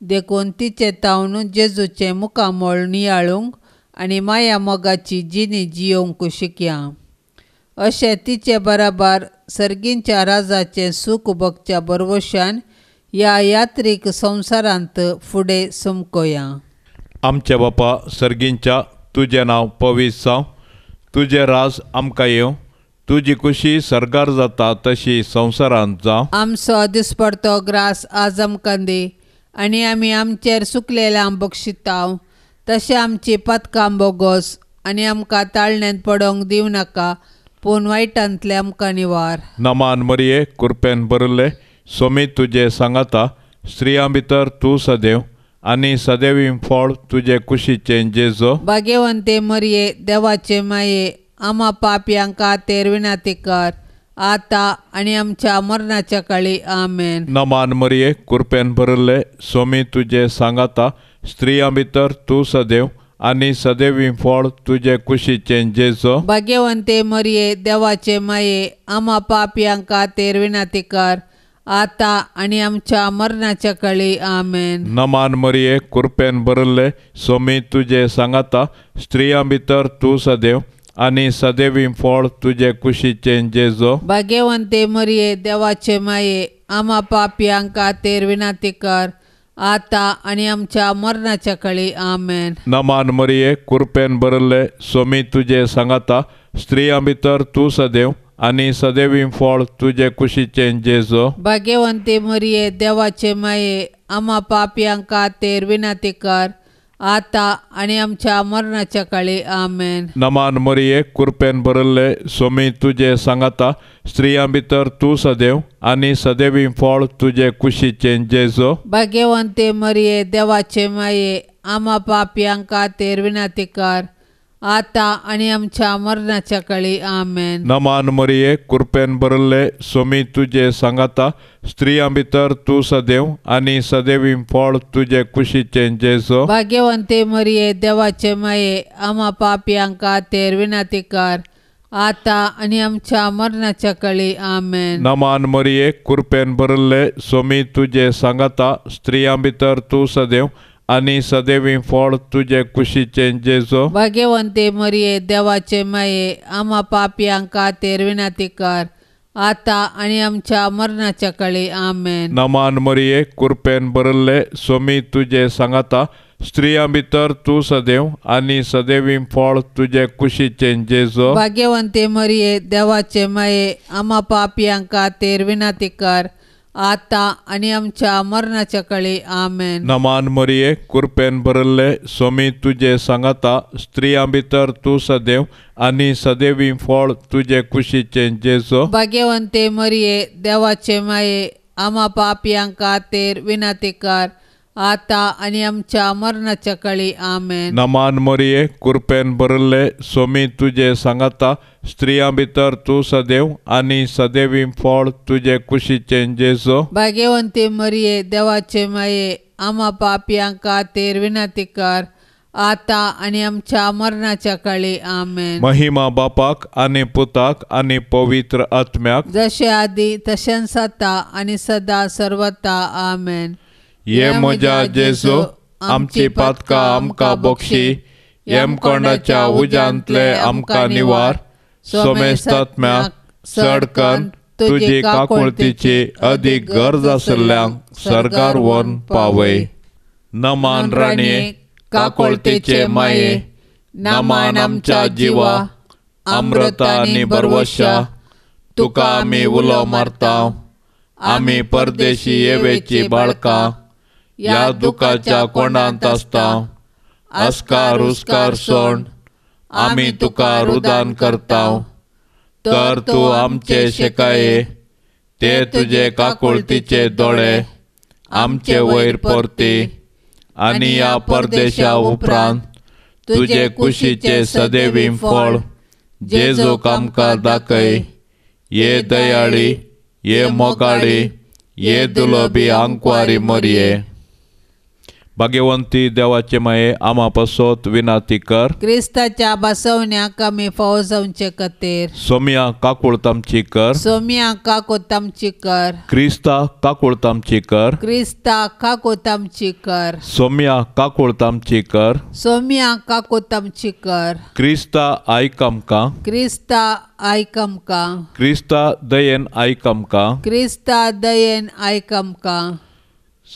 B: देखून तिचे तावन जेजूचें मुखामळ नियाळूंक आनी माया मोगाची जिणी जियोवंक शिकया. अशें तिचे बराबर सर्गींच्या राजाचें सूख भोगच्या भरवशान ह्या यात्रीक संवसारांत फुडें समकोया.
A: आमच्या बापा सर्गींच्या, तुजें नांव पवित्र जावं, तुजें राज आमकां येवं, तुजी खुशी सर्गार जाता तशी संवसारांत जावं.
B: आमचो दिसपडतो ग्रास आज आमकां दी आनी आमी आमचेर सुकलेल्या बक्षितांव तशें आमची पातकां बोगोस आनी आमकां ताळण्यांत पडोवंक दिवं नाका, पूण वायटांतले आमकां निवार.
A: नमान मरिये कृपेन भरिल्ले सोमी तुजे सांगाता, स्त्रियां भितर तूं सदैव आनी सदैवी फळ तुजे कुशीचें जेजू.
B: भाग्यवंते मरिये देवाचे माये, आमा पापयांक खातीर विनंती कर आता आनी आमच्या मरणाच्या काळी. आमेन.
A: नमान मरिये कृपेन भरिल्ले सोमी तुजे सांगाता, स्त्रियां भितर तूं सदैव आनी सदैवी फळ तुजे कुशीचें जेजू.
B: भाग्यवंते मरिये देवाचे माये, आमा पापयांक खातीर विनंती कर आतां आनी आमच्या मरणाच्या कळी. आमेन.
A: नमान मरिये, कृपेन भरिल्ले, स्वामी तुजे सांगाता, स्त्रियां भितर तूं सदैव आनी सदैवी फळ तुजे कुशीचें जेजो.
B: भाग्यवंते मरिये, देवाचे माये, आमा पापयांक खातीर विनंती कर, आतां आनी आमच्या मरणाच्या कळी. आमेन.
A: नमान मरिये, कृपेन भरिल्ले, स्वामी तुजे सांगाता, स्त्रियां भितर तूं सदैव आनी सदैवी फळ तुजे कुशीचें जेजो.
B: भाग्यवंती मरिये, देवाचे माये, आमा पापयांक खातीर विनंती कर, आतां आनी आमच्या मरणाच्या काळी. आमेन.
A: नमान मरिये, कृपेन भरिल्ले, स्वामी तुजे सांगाता, स्त्रियां भितर तूं सदैव आनी सदैवी फळ तुजे कुशीचें जेजो.
B: भाग्यवंती मरिये, देवाचे माये, आमा पापयांक खातीर विनंती कर, आतां आनी आमच्या मरणाच्या काळी. आमेन.
A: नमान मरिये, कृपेन भरिल्ले, स्वामी तुजे सांगाता, स्त्रियां भितर तूं सदैव आनी सदैवी फळ तुजे कुशीचें जेजो.
B: भाग्यवंती मरिये, देवाचे माये, आमा पापयांक खातीर विनंती कर, आतां आनी आमच्या मरणाच्या काळी. आमेन.
A: नमान मरिये, कृपेन भरिल्ले, स्वामी तुजे सांगाता, स्त्रियां भितर तूं सदैव आनी सदैवी फळ तुजे कुशीचें जेजो.
B: भाग्यवंती मरिये, देवाचे माये, आमा पापयांक खातीर विनंती कर, आतां आनी आमच्या मरणाच्या काळी. आमेन.
A: नमान मरिये, कृपेन भरिल्ले, स्वामी तुजे सांगाता, स्त्रियां भितर तूं सदैव आनी सदैवी फळ तुजे कुशीचें जेजो.
B: भाग्यवंती मरिये, देवाचे माये, आमा पापयांक खातीर विनंती कर, आतां आनी आमच्या मरणाच्या काळी. आमेन.
A: नमान मरिये, कृपेन भरिल्ले, स्वामी तुजे सांगाता, स्त्रियां भितर तूं सदैव आनी सदैवी फळ तुजे कुशीचें जेजो.
B: भाग्यवंते मरिये, देवाचे माये, आमा पापयांक खातीर विनंती कर, आतां आनी आमच्या मरणाच्या काळी. आमेन.
A: नमान मरिये, कृपेन भरिल्ले, स्वामी तुजे सांगाता, स्त्रियां भितर तूं सदैव आनी सदैवी फळ तुजे कुशीचें जेजो.
B: भाग्यवंती मरिये, देवाचे माये, आमा पापयांक खातीर विनंती कर, आतां आनी आमच्या मरणाच्या काळी. आमेन.
A: महिमा बापाक आनी पुताक आनी पवित्र आत्म्याक,
B: जशे आदी तशेंच आतां आनी सदा सर्वता. आमेन.
A: ये म्हज्या जेजू, आमची पातकां आमकां बक्षी, यमकोंडाच्या उज्यांतले आमकां निवार, सोमेस्तात्म्याक चडकन तुजी काकुळतीची अदीक गरज आशिल्ल्यांक सर्गार व्हरून पावय. नमान राणये, काकुळतीचे माये, नमान आमच्या जिवा, अमृता आनी बरवशा, तुका आमी उलो मारता, आमी परदेशी येवेची बाळकां, ह्या दुखाच्या कोणांत आसता, आस्कार उस्कार सोण आमी तुका रुदान करता, तर तूं आमचे शेकाये, ते तुजे काकुळतीचे दोळे आमचे वयर परती, आनी ह्या परदेशा उपरांत तुजे कुशीचे सदैवी फळ जेजूक आमकां दाखय. ये दयाळी, ये मोगाळी, ये दुलोबी आंकवारी मरिये. भाग्यवंती देवाचे माये, आमा पासत विनाती कर.
B: क्रिस्ताच्या बसवण्याक आमी फावो जावचे खातीर.
A: सोम्या काकुळत आमची कर.
B: सोम्या काकुळत आमची कर.
A: क्रिस्ता काकुळत आमची कर.
B: क्रिस्ता काकुळत आमची कर.
A: सोम्या काकुळत आमची कर.
B: सोम्या काकुळत आमची कर.
A: क्रिस्ता आयक आमकां.
B: क्रिस्ता आयक आमकां.
A: क्रिस्ता दयेन आयक आमकां.
B: क्रिस्ता दयेन आयक आमकां.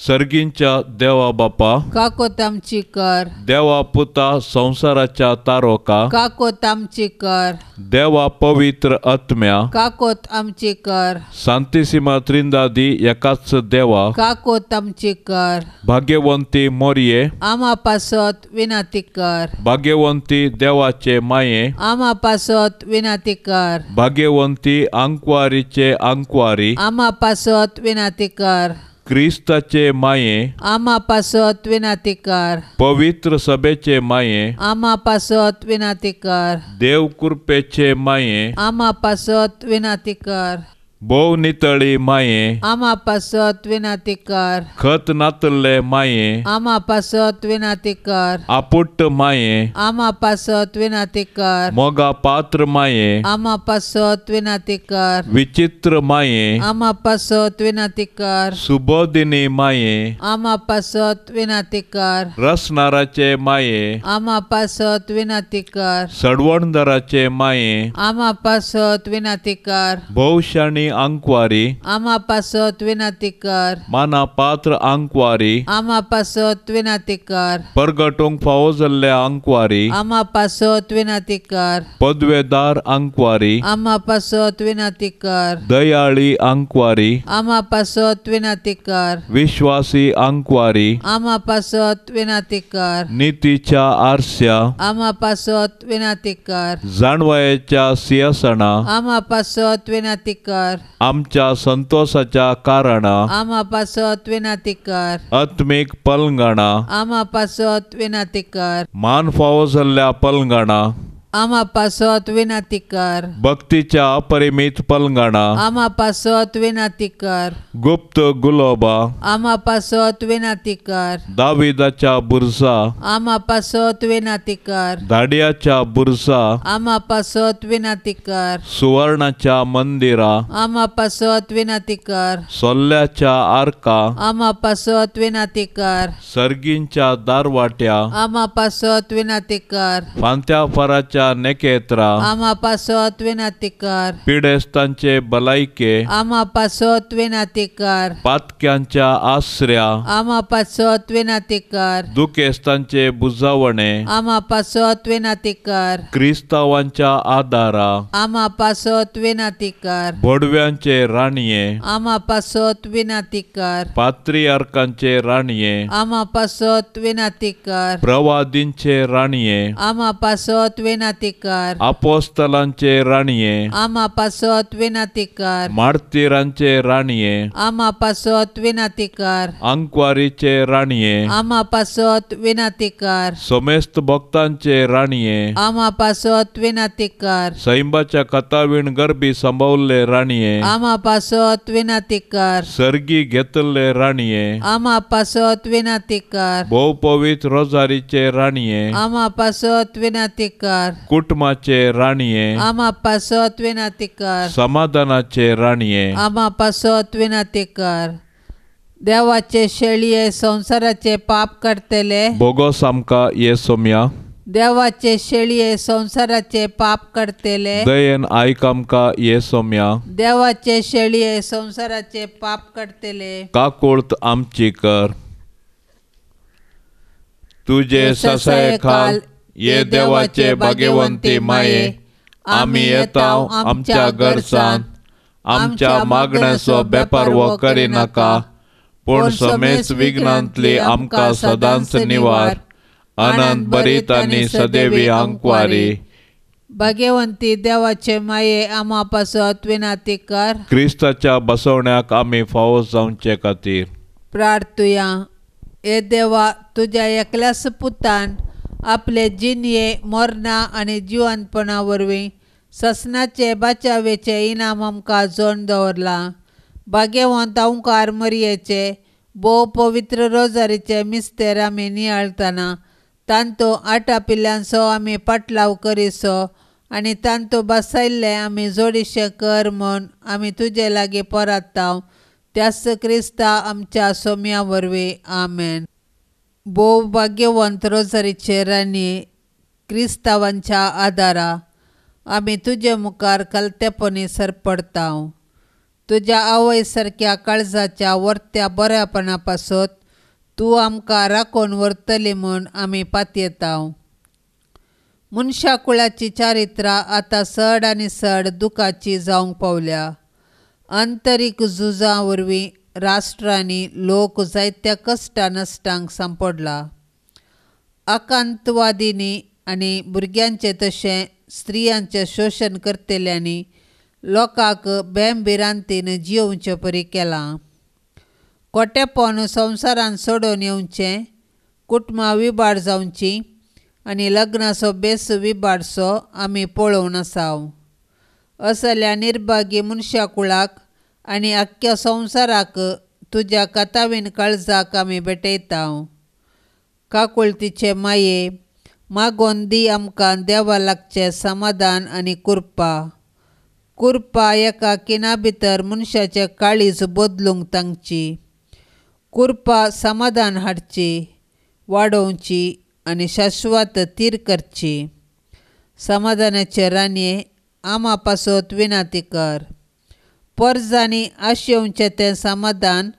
A: सर्गींच्या देवा बापा,
B: काकुळत आमची कर.
A: देवा पुता संवसाराच्या तारोका,
B: काकुळत आमची कर.
A: देवा पवित्र आत्म्या,
B: काकुळत आमची कर.
A: सांतिसिमा त्रिंदादी एकाच देवा,
B: काकुळत आमची कर.
A: भाग्यवंती मोरये,
B: आमा पासत विनंती कर.
A: भाग्यवंती देवाचे माये,
B: आमा पासत विनंती कर.
A: भाग्यवंती आंकवारीचे आंकवारी,
B: आमा पासत विनंती कर.
A: क्रिस्ताचे माये,
B: आमा पासत विनंती कर.
A: पवित्र सभेचे माये,
B: आमा पासत विनंती कर.
A: देव कृपेचे माये,
B: आमा पासत विनंती कर.
A: भोव नितळी माये,
B: आमा पासत विनाती कर।
A: खत नातल्ले माये,
B: आमा पासत विनाती कर।
A: आपुट्ट माये,
B: आमा पासत विनाती कर।
A: मोगा पात्र माये,
B: आमा पासत विनाती कर।
A: विचित्र माये,
B: आमा पासत विनाती कर।
A: सुबोधिनी माये,
B: आमा पासत विनाती कर।
A: रसनाराचे माये,
B: आमा पासत विनाती कर।
A: सडवणदाराचे माये,
B: आमा पासत विनाती कर।
A: भोवशाणी आंकवारी,
B: आमा पासत विनाती कर।
A: माना पात्र आंकवारी,
B: आमा पासत विनाती कर।
A: परगटूंक फावो जाल्ले आंकवारी,
B: आमा पासत विनाती कर।
A: पदवेदार आंकवारी,
B: आमा पासत विनाती कर।
A: दयाळी आंकवारी,
B: आमा पासत विनाती कर।
A: विश्वासी आंकवारी,
B: आमा पासत विनाती कर।
A: नितीच्या आरस्या,
B: आमा पासत विनाती कर।
A: जाणवायेच्या सिंहासना,
B: आमा पासत विनाती कर।
A: आमच्या संतोषाच्या कारणा,
B: आमा पासत विनाती कर।
A: आत्मीक पलंगणा,
B: आमा पासत विनाती कर।
A: मान फावो जाल्ल्या पलंगणा,
B: आमा पासत विनाती कर।
A: भक्तीच्या अपरिमित पलंगणा,
B: आमा पासत विनाती कर।
A: गुप्त गुलोबा,
B: आमा पासत विनाती कर।
A: दाविदाच्या बुरसा,
B: आमा पासत विनाती कर।
A: धाडयाच्या बुरसा,
B: आमा पासत विनाती कर।
A: सुवर्णाच्या मंदिरा,
B: आमा पासत विनाती कर।
A: सोल्ल्याच्या आर्का,
B: आमा पासत विनाती कर।
A: सर्गींच्या दारवाट्या,
B: आमा पासत विनाती कर।
A: फांत्या फराच्या नेकेत्रा,
B: आमा पासत विनाती कर।
A: पिडेस्तांचे भलायके,
B: आमा पासत विनाती कर।
A: पातक्यांच्या आसऱ्या,
B: आमा पासत विनाती कर।
A: दुखेस्तांचे बुजावणे,
B: आमा पासत विनाती कर।
A: क्रिस्तावांच्या आदारा,
B: आमा पासत विनाती कर।
A: भोडव्यांचे राणये,
B: आमा पासत विनाती कर।
A: पात्रियार्कांचे राणये,
B: आमा पासत विनाती कर।
A: प्रवादींचे राणये,
B: आमा पासत विनाती कर।
A: अपोस्तलांचे राणये,
B: आमा पासत विनाती कर।
A: मार्तीरांचे राणये,
B: आमा पासत विनाती कर।
A: आंकवारीचे राणये,
B: आमा पासत विनाती कर।
A: समेस्त भक्तांचे राणये,
B: आमा पासत विनाती कर।
A: सैंबाच्या कथावीण गर्भी सांबावल्ले राणये,
B: आमा पासत विनाती कर।
A: सर्गी घेतल्ले राणये,
B: आमा पासत विनाती कर।
A: भोव पवित्र रोजारीचे राणये,
B: आमा पासत विनाती कर।
A: कुटुंबाचे राणये,
B: आमा पासत विनाती कर।
A: समाधानाचे राणये,
B: आमा पासत विनाती कर। देवाचे शेळये संवसाराचे पाप करतले,
A: बोगोस आमकां ये सोम्या।
B: देवाचे शेळये संवसाराचे पाप करतले,
A: दयेन आयक आमकां ये सोम्या।
B: देवाचे शेळये संवसाराचे पाप करतले,
A: काकुळत आमची कर। तुजे ससाये खाल ये देवाचे भाग्यवंती माये, आमी येता आमच्या गरजान, आमच्या मागण्याचो बेपारवो करिनाका, पूण समेस्त विघ्नांतली आमकां सदांच निवार। अनंत बरीत आनी सदैवी आंकवारी।
B: भाग्यवंती देवाचे माये, आमा पासत विनाती कर।
A: क्रिस्ताच्या बसवण्याक आमी फावो जावचे खातीर
B: प्रार्थुया। हे देवा, तुज्या एकल्याच पुतान आपले जिनये मरणा आनी जिवंतपणा वरवीं ससनाचे बाचावेचे इनाम आमकां जोड दवरलां। भाग्यवंत ओंकार मरयेचे भोव पवित्र रोजारीचे मिस्तेर आमी नियाळतना तांतो आटापिल्ल्यांचो आमी पाटलाव करिसो आनी तांतो बसायल्ले आमी जोडीशे कर म्हूण आमी तुजे लागीं परात्ताव, त्याच क्रिस्ता आमच्या सोम्या वरवीं, आमेन। भोव भाग्यवंत रोजारीचे राणी, क्रिस्तावांच्या आदारा आमी तुजे मुखार कलतेपणी सरपडताव। तुज्या आवय सारक्या काळजाच्या वर्त्या बऱ्यापणा पासत तूं आमकां राखून व्हरतली म्हूण आमी पातयेताव। मनशा कुळाची चारित्रां आतां चड आनी चड दुखाची जावंक पावल्या। आंतरीक झुजां वरवीं राष्ट्रांनी लोक जायत्या कश्टा नश्टांक सांपडला। आकांतवादींनी आनी भुरग्यांचें तशें स्त्रियांचें शोशण करतल्यांनी लोकांक बेमभिरांतीन जियोवचे परी केलां। कोटेपण संवसारान सोडून येवचें, कुटुंबां विबाड जावचीं आनी लग्नाचो बेस विबाडचो आमी पळोवन आसाव। असल्या निर्भागी मनशा कुळाक आनी अख्ख्या संवसाराक तुज्या कथावीन काळजाक आमी भेटयता. काकुळतीचे माये मागोन दी आमकां देवा लागचें समाधान आनी कृपा. कृपा एका खिणा भितर मनशाचें काळीज बदलूंक तांची. कृपा समाधान हाडची, वाडोवची आनी शाश्वत थीर करची. समाधानाचे राणये आमा पासत विनंती कर. परजांनी आशेवचें तें समाधान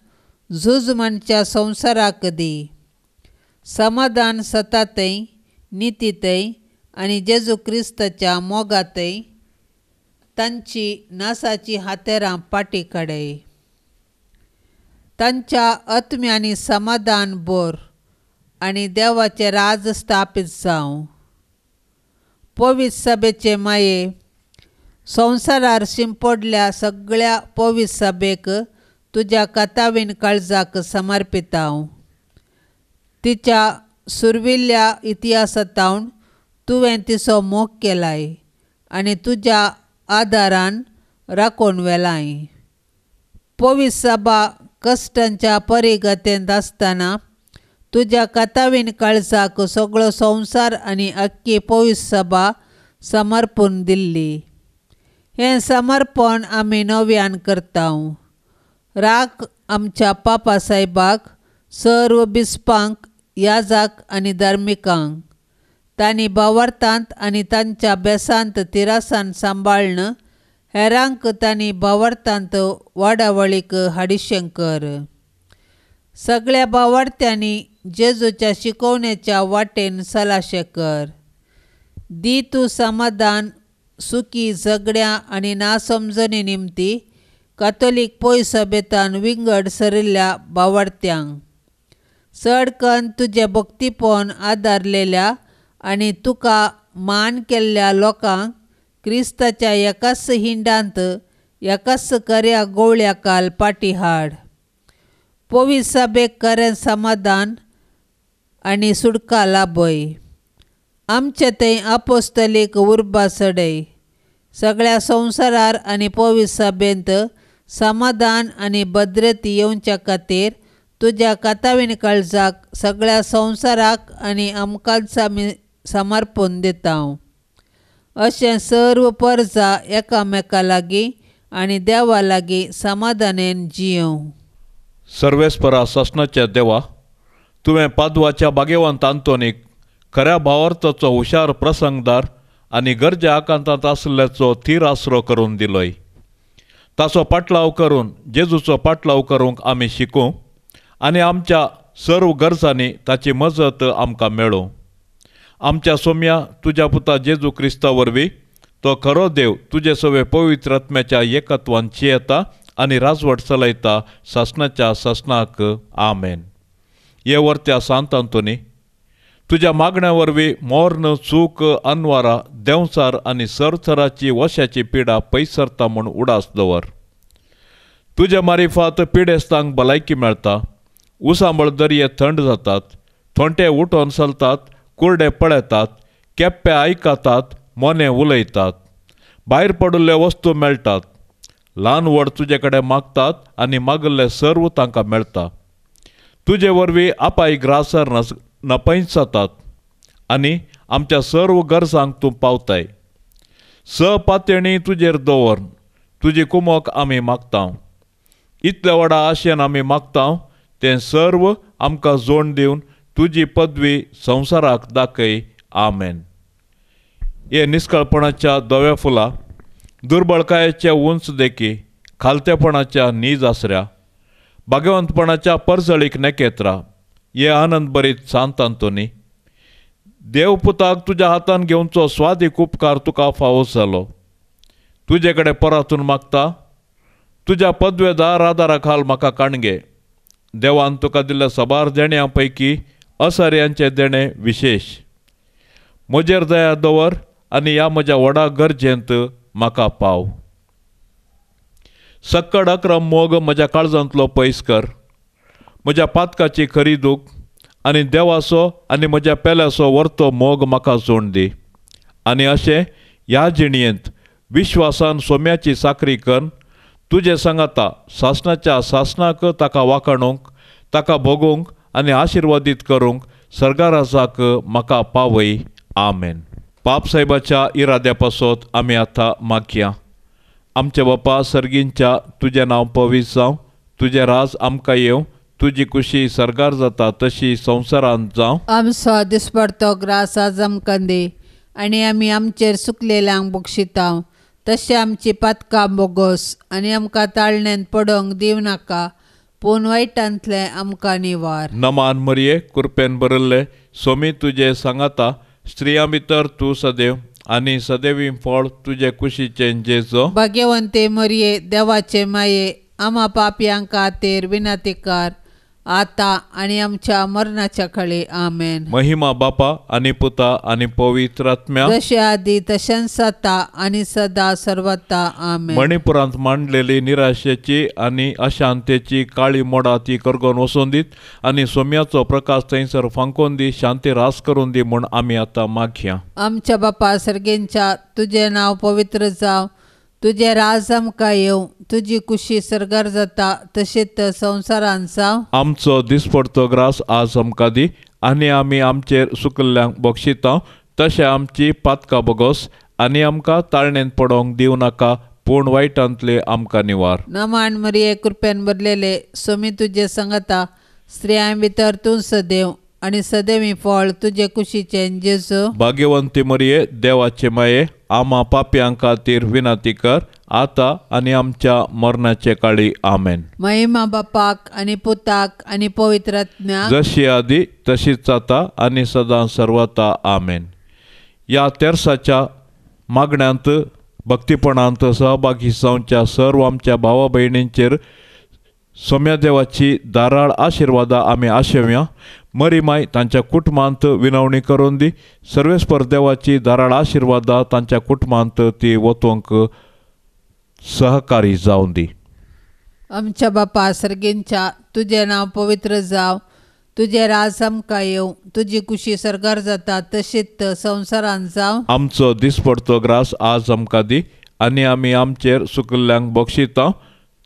B: झूज म्हणच्या संवसाराक दी. समाधान सतातय, नितीतय आनी जेजू क्रिस्ताच्या मोगातय तांची नासाची हातेरां पाटी काडय. तांच्या आत्म्यांनी समाधान बोर आनी देवाचें राज स्थापीत जावं. पवित्र सभेचे माये संवसारार शिंपडल्या सगळ्या पवित्र सभेक तुज्या कथावीन काळजाक समर्पिता. तिच्या सुरविल्ल्या इतिहासांत तुवें तिचो मोग केलाय आनी तुज्या आदारान राखून व्हेलाय. पवित्र सभा कश्टांच्या परिगतेंत आसतना तुज्या कथावीन काळजाक सगळो संवसार आनी अख्खी पवित्र सभा समर्पून दिल्ली. हें समर्पण आमी नव्यान करता. राख आमच्या पापा साहेबाक, सर्व बिस्पांक, याजाक आनी धार्मिकांक तांणी भावार्थांत आनी तांच्या बेसांत तिरासान सांबाळ्न हेरांक तांणी भावार्थांत वाडावळीक हाडिशें कर. सगळ्या भावार्थ्यांनी जेजूच्या शिकवणेच्या वाटेन सलाशें कर. दी तूं समाधान सुखी झगड्यां आनी नासमजणी निमती कातोलीक पयसभेतान विंगड सरिल्ल्या भावार्थ्यांक चड कन्न तुजें भक्तीपण आदारलेल्या आनी तुका मान केल्ल्या लोकांक क्रिस्ताच्या एकाच हिंडांत एकाच खऱ्या गोवळ्या काल पाटी हाड. पवित्र सभेक खरें समाधान आनी सुटका लाभय. आमचे थंय आपोस्तलीक उर्बा चडय. सगळ्या संवसारार आनी पवित्र सभेंत समाधान आनी भद्रती येवच्या खातीर तुज्या कथावीन काळजाक सगळ्या संवसाराक आनी आमकांच आमी समर्पून दिता. अशें सर्व परजा एकामेका लागीं आनी देवा लागीं समाधानेन जियों.
A: सर्वेस्परा सासणाच्या देवा, तुवें पादवाच्या भाग्यवंत आंतोनीक खऱ्या भावार्थाचो हुशार प्रसंगदार आनी गरजे आकांतांत आशिल्ल्याचो थीर आसरो करून दिलोय. ताचो पाटलाव करून जेजूचो पाटलाव करूंक आमी शिकूं आनी आमच्या सर्व गरजांनी ताची मजत आमकां मेळूं. आमच्या सोम्या तुज्या पुता जेजू क्रिस्ता वरवीं तो खरो देव तुजे सवे पवित्र आत्म्याच्या एकत्वान चियेता आनी राजवट चलयता सासणाच्या सासणाक. आमेन. हे वर्त्या सांत आंतोनी, तुज्या मागण्या वरवीं मोर्न, चूक, अनवारा, देंवचार आनी सरथराची वशाची पिडा पयसरता म्हूण उडास दवर. तुज्या मारिफात पिडेस्तांक भलायकी मेळटा, उसांबळ दर्ये थंड जातात, थोंटे उठोन चलतात, कुर्डे पळयतात, केप्पे आयकतात, मोने उलयतात, भायर पडिल्ल्यो वस्तू मेळटात, ल्हान व्हड तुजे कडेन मागतात आनी मागिल्लें सर्व तांकां मेळटा. तुजे वरवीं आपाय ग्रासर नपयच जातात आनी आमच्या सर्व गरजांक तूं पावताय. स पातयणी तुजेर दवर तुजी कुमोक आमी मागता. इतल्या व्हडा आशेन आमी मागता तें सर्व आमकां जोड दिवन तुजी पदवी संवसाराक दाखय. आमेन. हे निस्कळपणाच्या धव्या फुलां, दुर्बळकायेच्या उंच देखी, खालतेपणाच्या नीज आसऱ्या, भाग्यवंतपणाच्या परजळीक नेकेत्रा, हे आनंद बरीत सांत आंतोनी, देवपुताक तुज्या हातान घेवचो स्वादीक उपकार तुका फावो जालो. तुजे कडेन परातून मागता तुज्या पदवेदार आदारा खाल म्हाका काणगे. देवान तुका दिल्ल्या साबार देण्यां पैकी असर्यांचें देणें विशेश. म्हजेर दया दवर आनी ह्या म्हज्या व्हडा गरजेंत म्हाका पाव. सक्कड अक्रम मोग म्हज्या काळजांतलो पयस कर. म्हज्या पातकाची खरी दूख आनी देवाचो आनी म्हज्या पेल्याचो वर्तो मोग म्हाका जोड दी. आनी अशें ह्या जिणयेंत विश्वासान सोम्याची साकरी करून तुजें सांगाता सासणाच्या सासणाक ताका वाखाणूंक, ताका भोगूंक आनी आशिर्वादीत करूंक सर्गाराजाक म्हाका पावय. आमेन. पाप साहेबाच्या इराद्या पासत आमी आतां मागया. आमच्या बापा सर्गींच्या, तुजें नांव पवित्र जावं, तुजें राज आमकां येवं, तुजी कुशी सर्गार जाता तशी संवसारांत जावं.
B: आमचो दिसपडतो ग्रास आज आमकां दी आनी आमी आमचेर सुकलेल्यांक बक्षिता तशें आमची पातकां बोगोस आनी आमकां ताळण्यांत पडोवंक दिवं नाका, पूण वायटांतलें आमकां निवार.
A: नमान मरिये, कृपेन भरिल्ले, सोमी तुजे सांगाता, स्त्रियां भितर तूं सदैव आनी सदैवी फळ तुजे कुशीचें जेजो.
B: भाग्यवंते मरिये, देवाचे माये, आमा पापयां खातीर विनंती कर आतां आनी आमच्या मरणाच्या खळी. आमेन.
A: महिमा बापा आनी पुता आनी पवित्र आत्म्या,
B: जशे आदी तशेंच आतां आनी सदा सर्वता. आमेन.
A: मणिपुरांत मांडलेली निराशेची आनी अशांतेची काळी मोडा ती करगोन वचोन दीत आनी सोम्याचो प्रकाश थंयसर फांकोन दी, शांती रास करून दी म्हूण आमी आतां मागया.
B: आमच्या बापा सर्गेंच्या, तुजें नांव पवित्र जावं, तुजें राज आमकां येवं, तुजी कुशी सर्गार जाता तशीच संवसारांत जावं.
A: आमचो दिसपडतो ग्रास आज आमकां दी आनी आमी आमचेर सुकल्ल्यांक बक्षिता तशें आमची पातकां बोगोस आनी आमकां ताळणेंत पडोवंक दिवं नाका, पूण वायटांतले आमकां निवार.
B: नमान मरिये, कृपेन भरलेले, सोमी तुजे सांगता, स्त्रियां भितर तूं सदैव आनी सदैवी फळ तुजे कुशीचें जेजू.
A: भाग्यवंती मरिये, देवाचे माये, आमा पापयां खातीर विनंती कर आतां आनी आमच्या मरणाचे काळी. आमेन.
B: महिमा बापाक आनी पुताक आनी पवित्र आत्म्याक,
A: जशी आदी तशीच आतां आनी सदां सर्वता. आमेन. ह्या तेर्साच्या मागण्यांत भक्तीपणांत सहभागी जावच्या सर्व आमच्या भावा भयणींचेर सोम्या देवाची धाराळ आशिर्वादां आमी आशेवया. मरी माय तांच्या कुटुंबांत विनवणी करून दी. सर्वेस्पर देवाची धाराळ आशिर्वादां तांच्या कुटुंबांत ती वतूंक सहकारी जावन दी.
B: आमच्या बापा सर्गेंच्या, तुजें नांव पवित्र जावं, तुजें राज आमकां येवं, तुजी कुशी सर्गार जाता तशीच संवसारांत जावं.
A: आमचो दिसपडतो ग्रास आज आमकां दी आनी आमी आमचेर सुकल्ल्यांक बक्षिता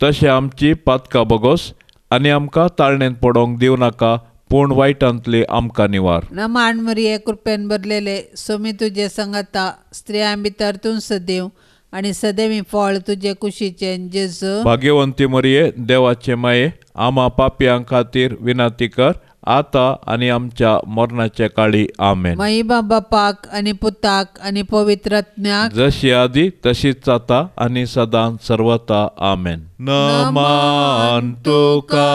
A: तशें आमची पातकां बोगोस आनी आमकां ताळणेंत पडोवंक दिवं नाका, पूण वायटांतले आमकां निवार.
B: नमान मरिये, कृपेन भरलेले, सोमी तुजे सांगाता, स्त्रियां भितर तूं सदैव आनी सदैवी फळ तुजे कुशीचें जेजू.
A: भाग्यवंती मरिये, देवाचे माये, आमा पापयां खातीर विनंती कर आतां आनी आमच्या मरणाच्या काळी. आमेन.
B: महिमा बापाक आनी पुताक आनी पवित्र आत्म्याक,
A: जशी आदी तशीच आतां आनी सदां सर्वता. आमेन. नमान तुका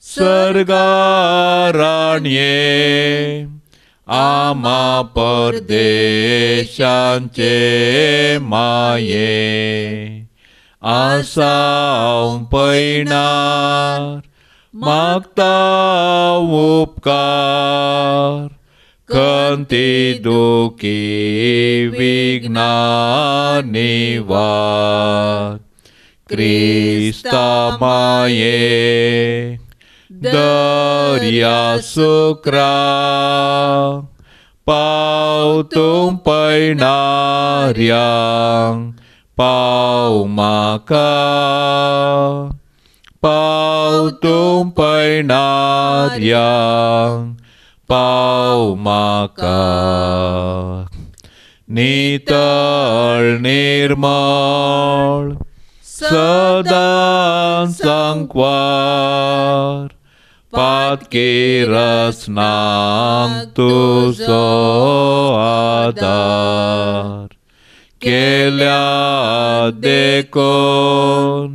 A: सर्गाराणये, आमा परदेशांचे माये, आसाव पयणार मागता उपकार, खंती दुखी विघ्ना निवार, क्रिस्ता माये दर्या सुक्रा, पाव तूं पयणार्यांक पाव म्हाका, पाव तूं पयणार्यांक पाव म्हाका. नितळ निर्मळ सदां सांकवार, पातकी रचनांक तुजो आदार, केल्या देखून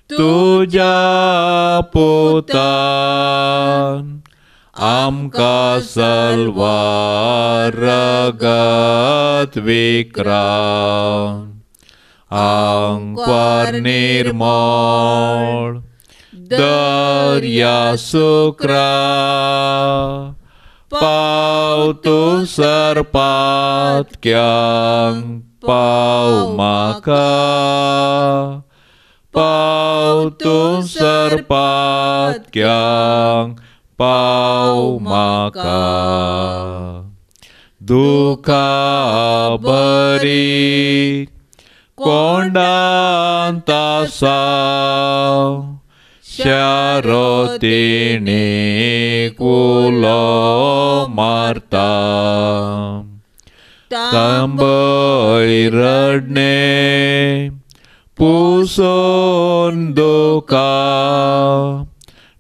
A: तुज्या पुतान आमकां सलवार रगत विक्रान, आंकवार निर्मळ दर्या सुक्रा, पाव तूं सरपातक्यांक पाव म्हाका, पाव तूं सरपातक्यांक पाव म्हाका. दुखा बरी कोंडांत आसा शारोतिणी उलो मारता तांबय रडणे पुसून दुका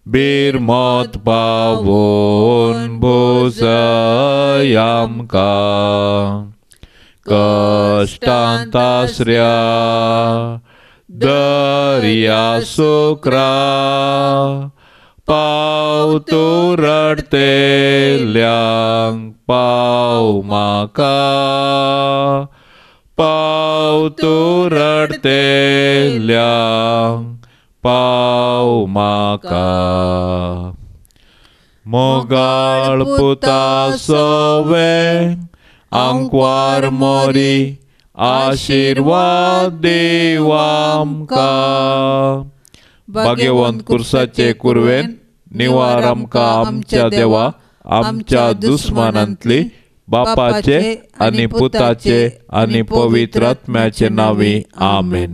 A: बिरमत पावोन भोजय आमकां कश्टांत आसऱ्या दर्या सुक्रा पाव तूं रडतेल्यांक पाव म्हाका पाव तूं रडतेल्यांक पाव म्हाका मोगाळ पुता सोवे आंकवार मोरी आशिर्वाद देव आमकां भाग्यवंत कुर्साचे कुरवेन निवार आमकां आमच्या देवा आमच्या दुस्मानांतली बापाचे आनी पुताचे आनी पवित्र आत्म्याचे नांवी आमेन.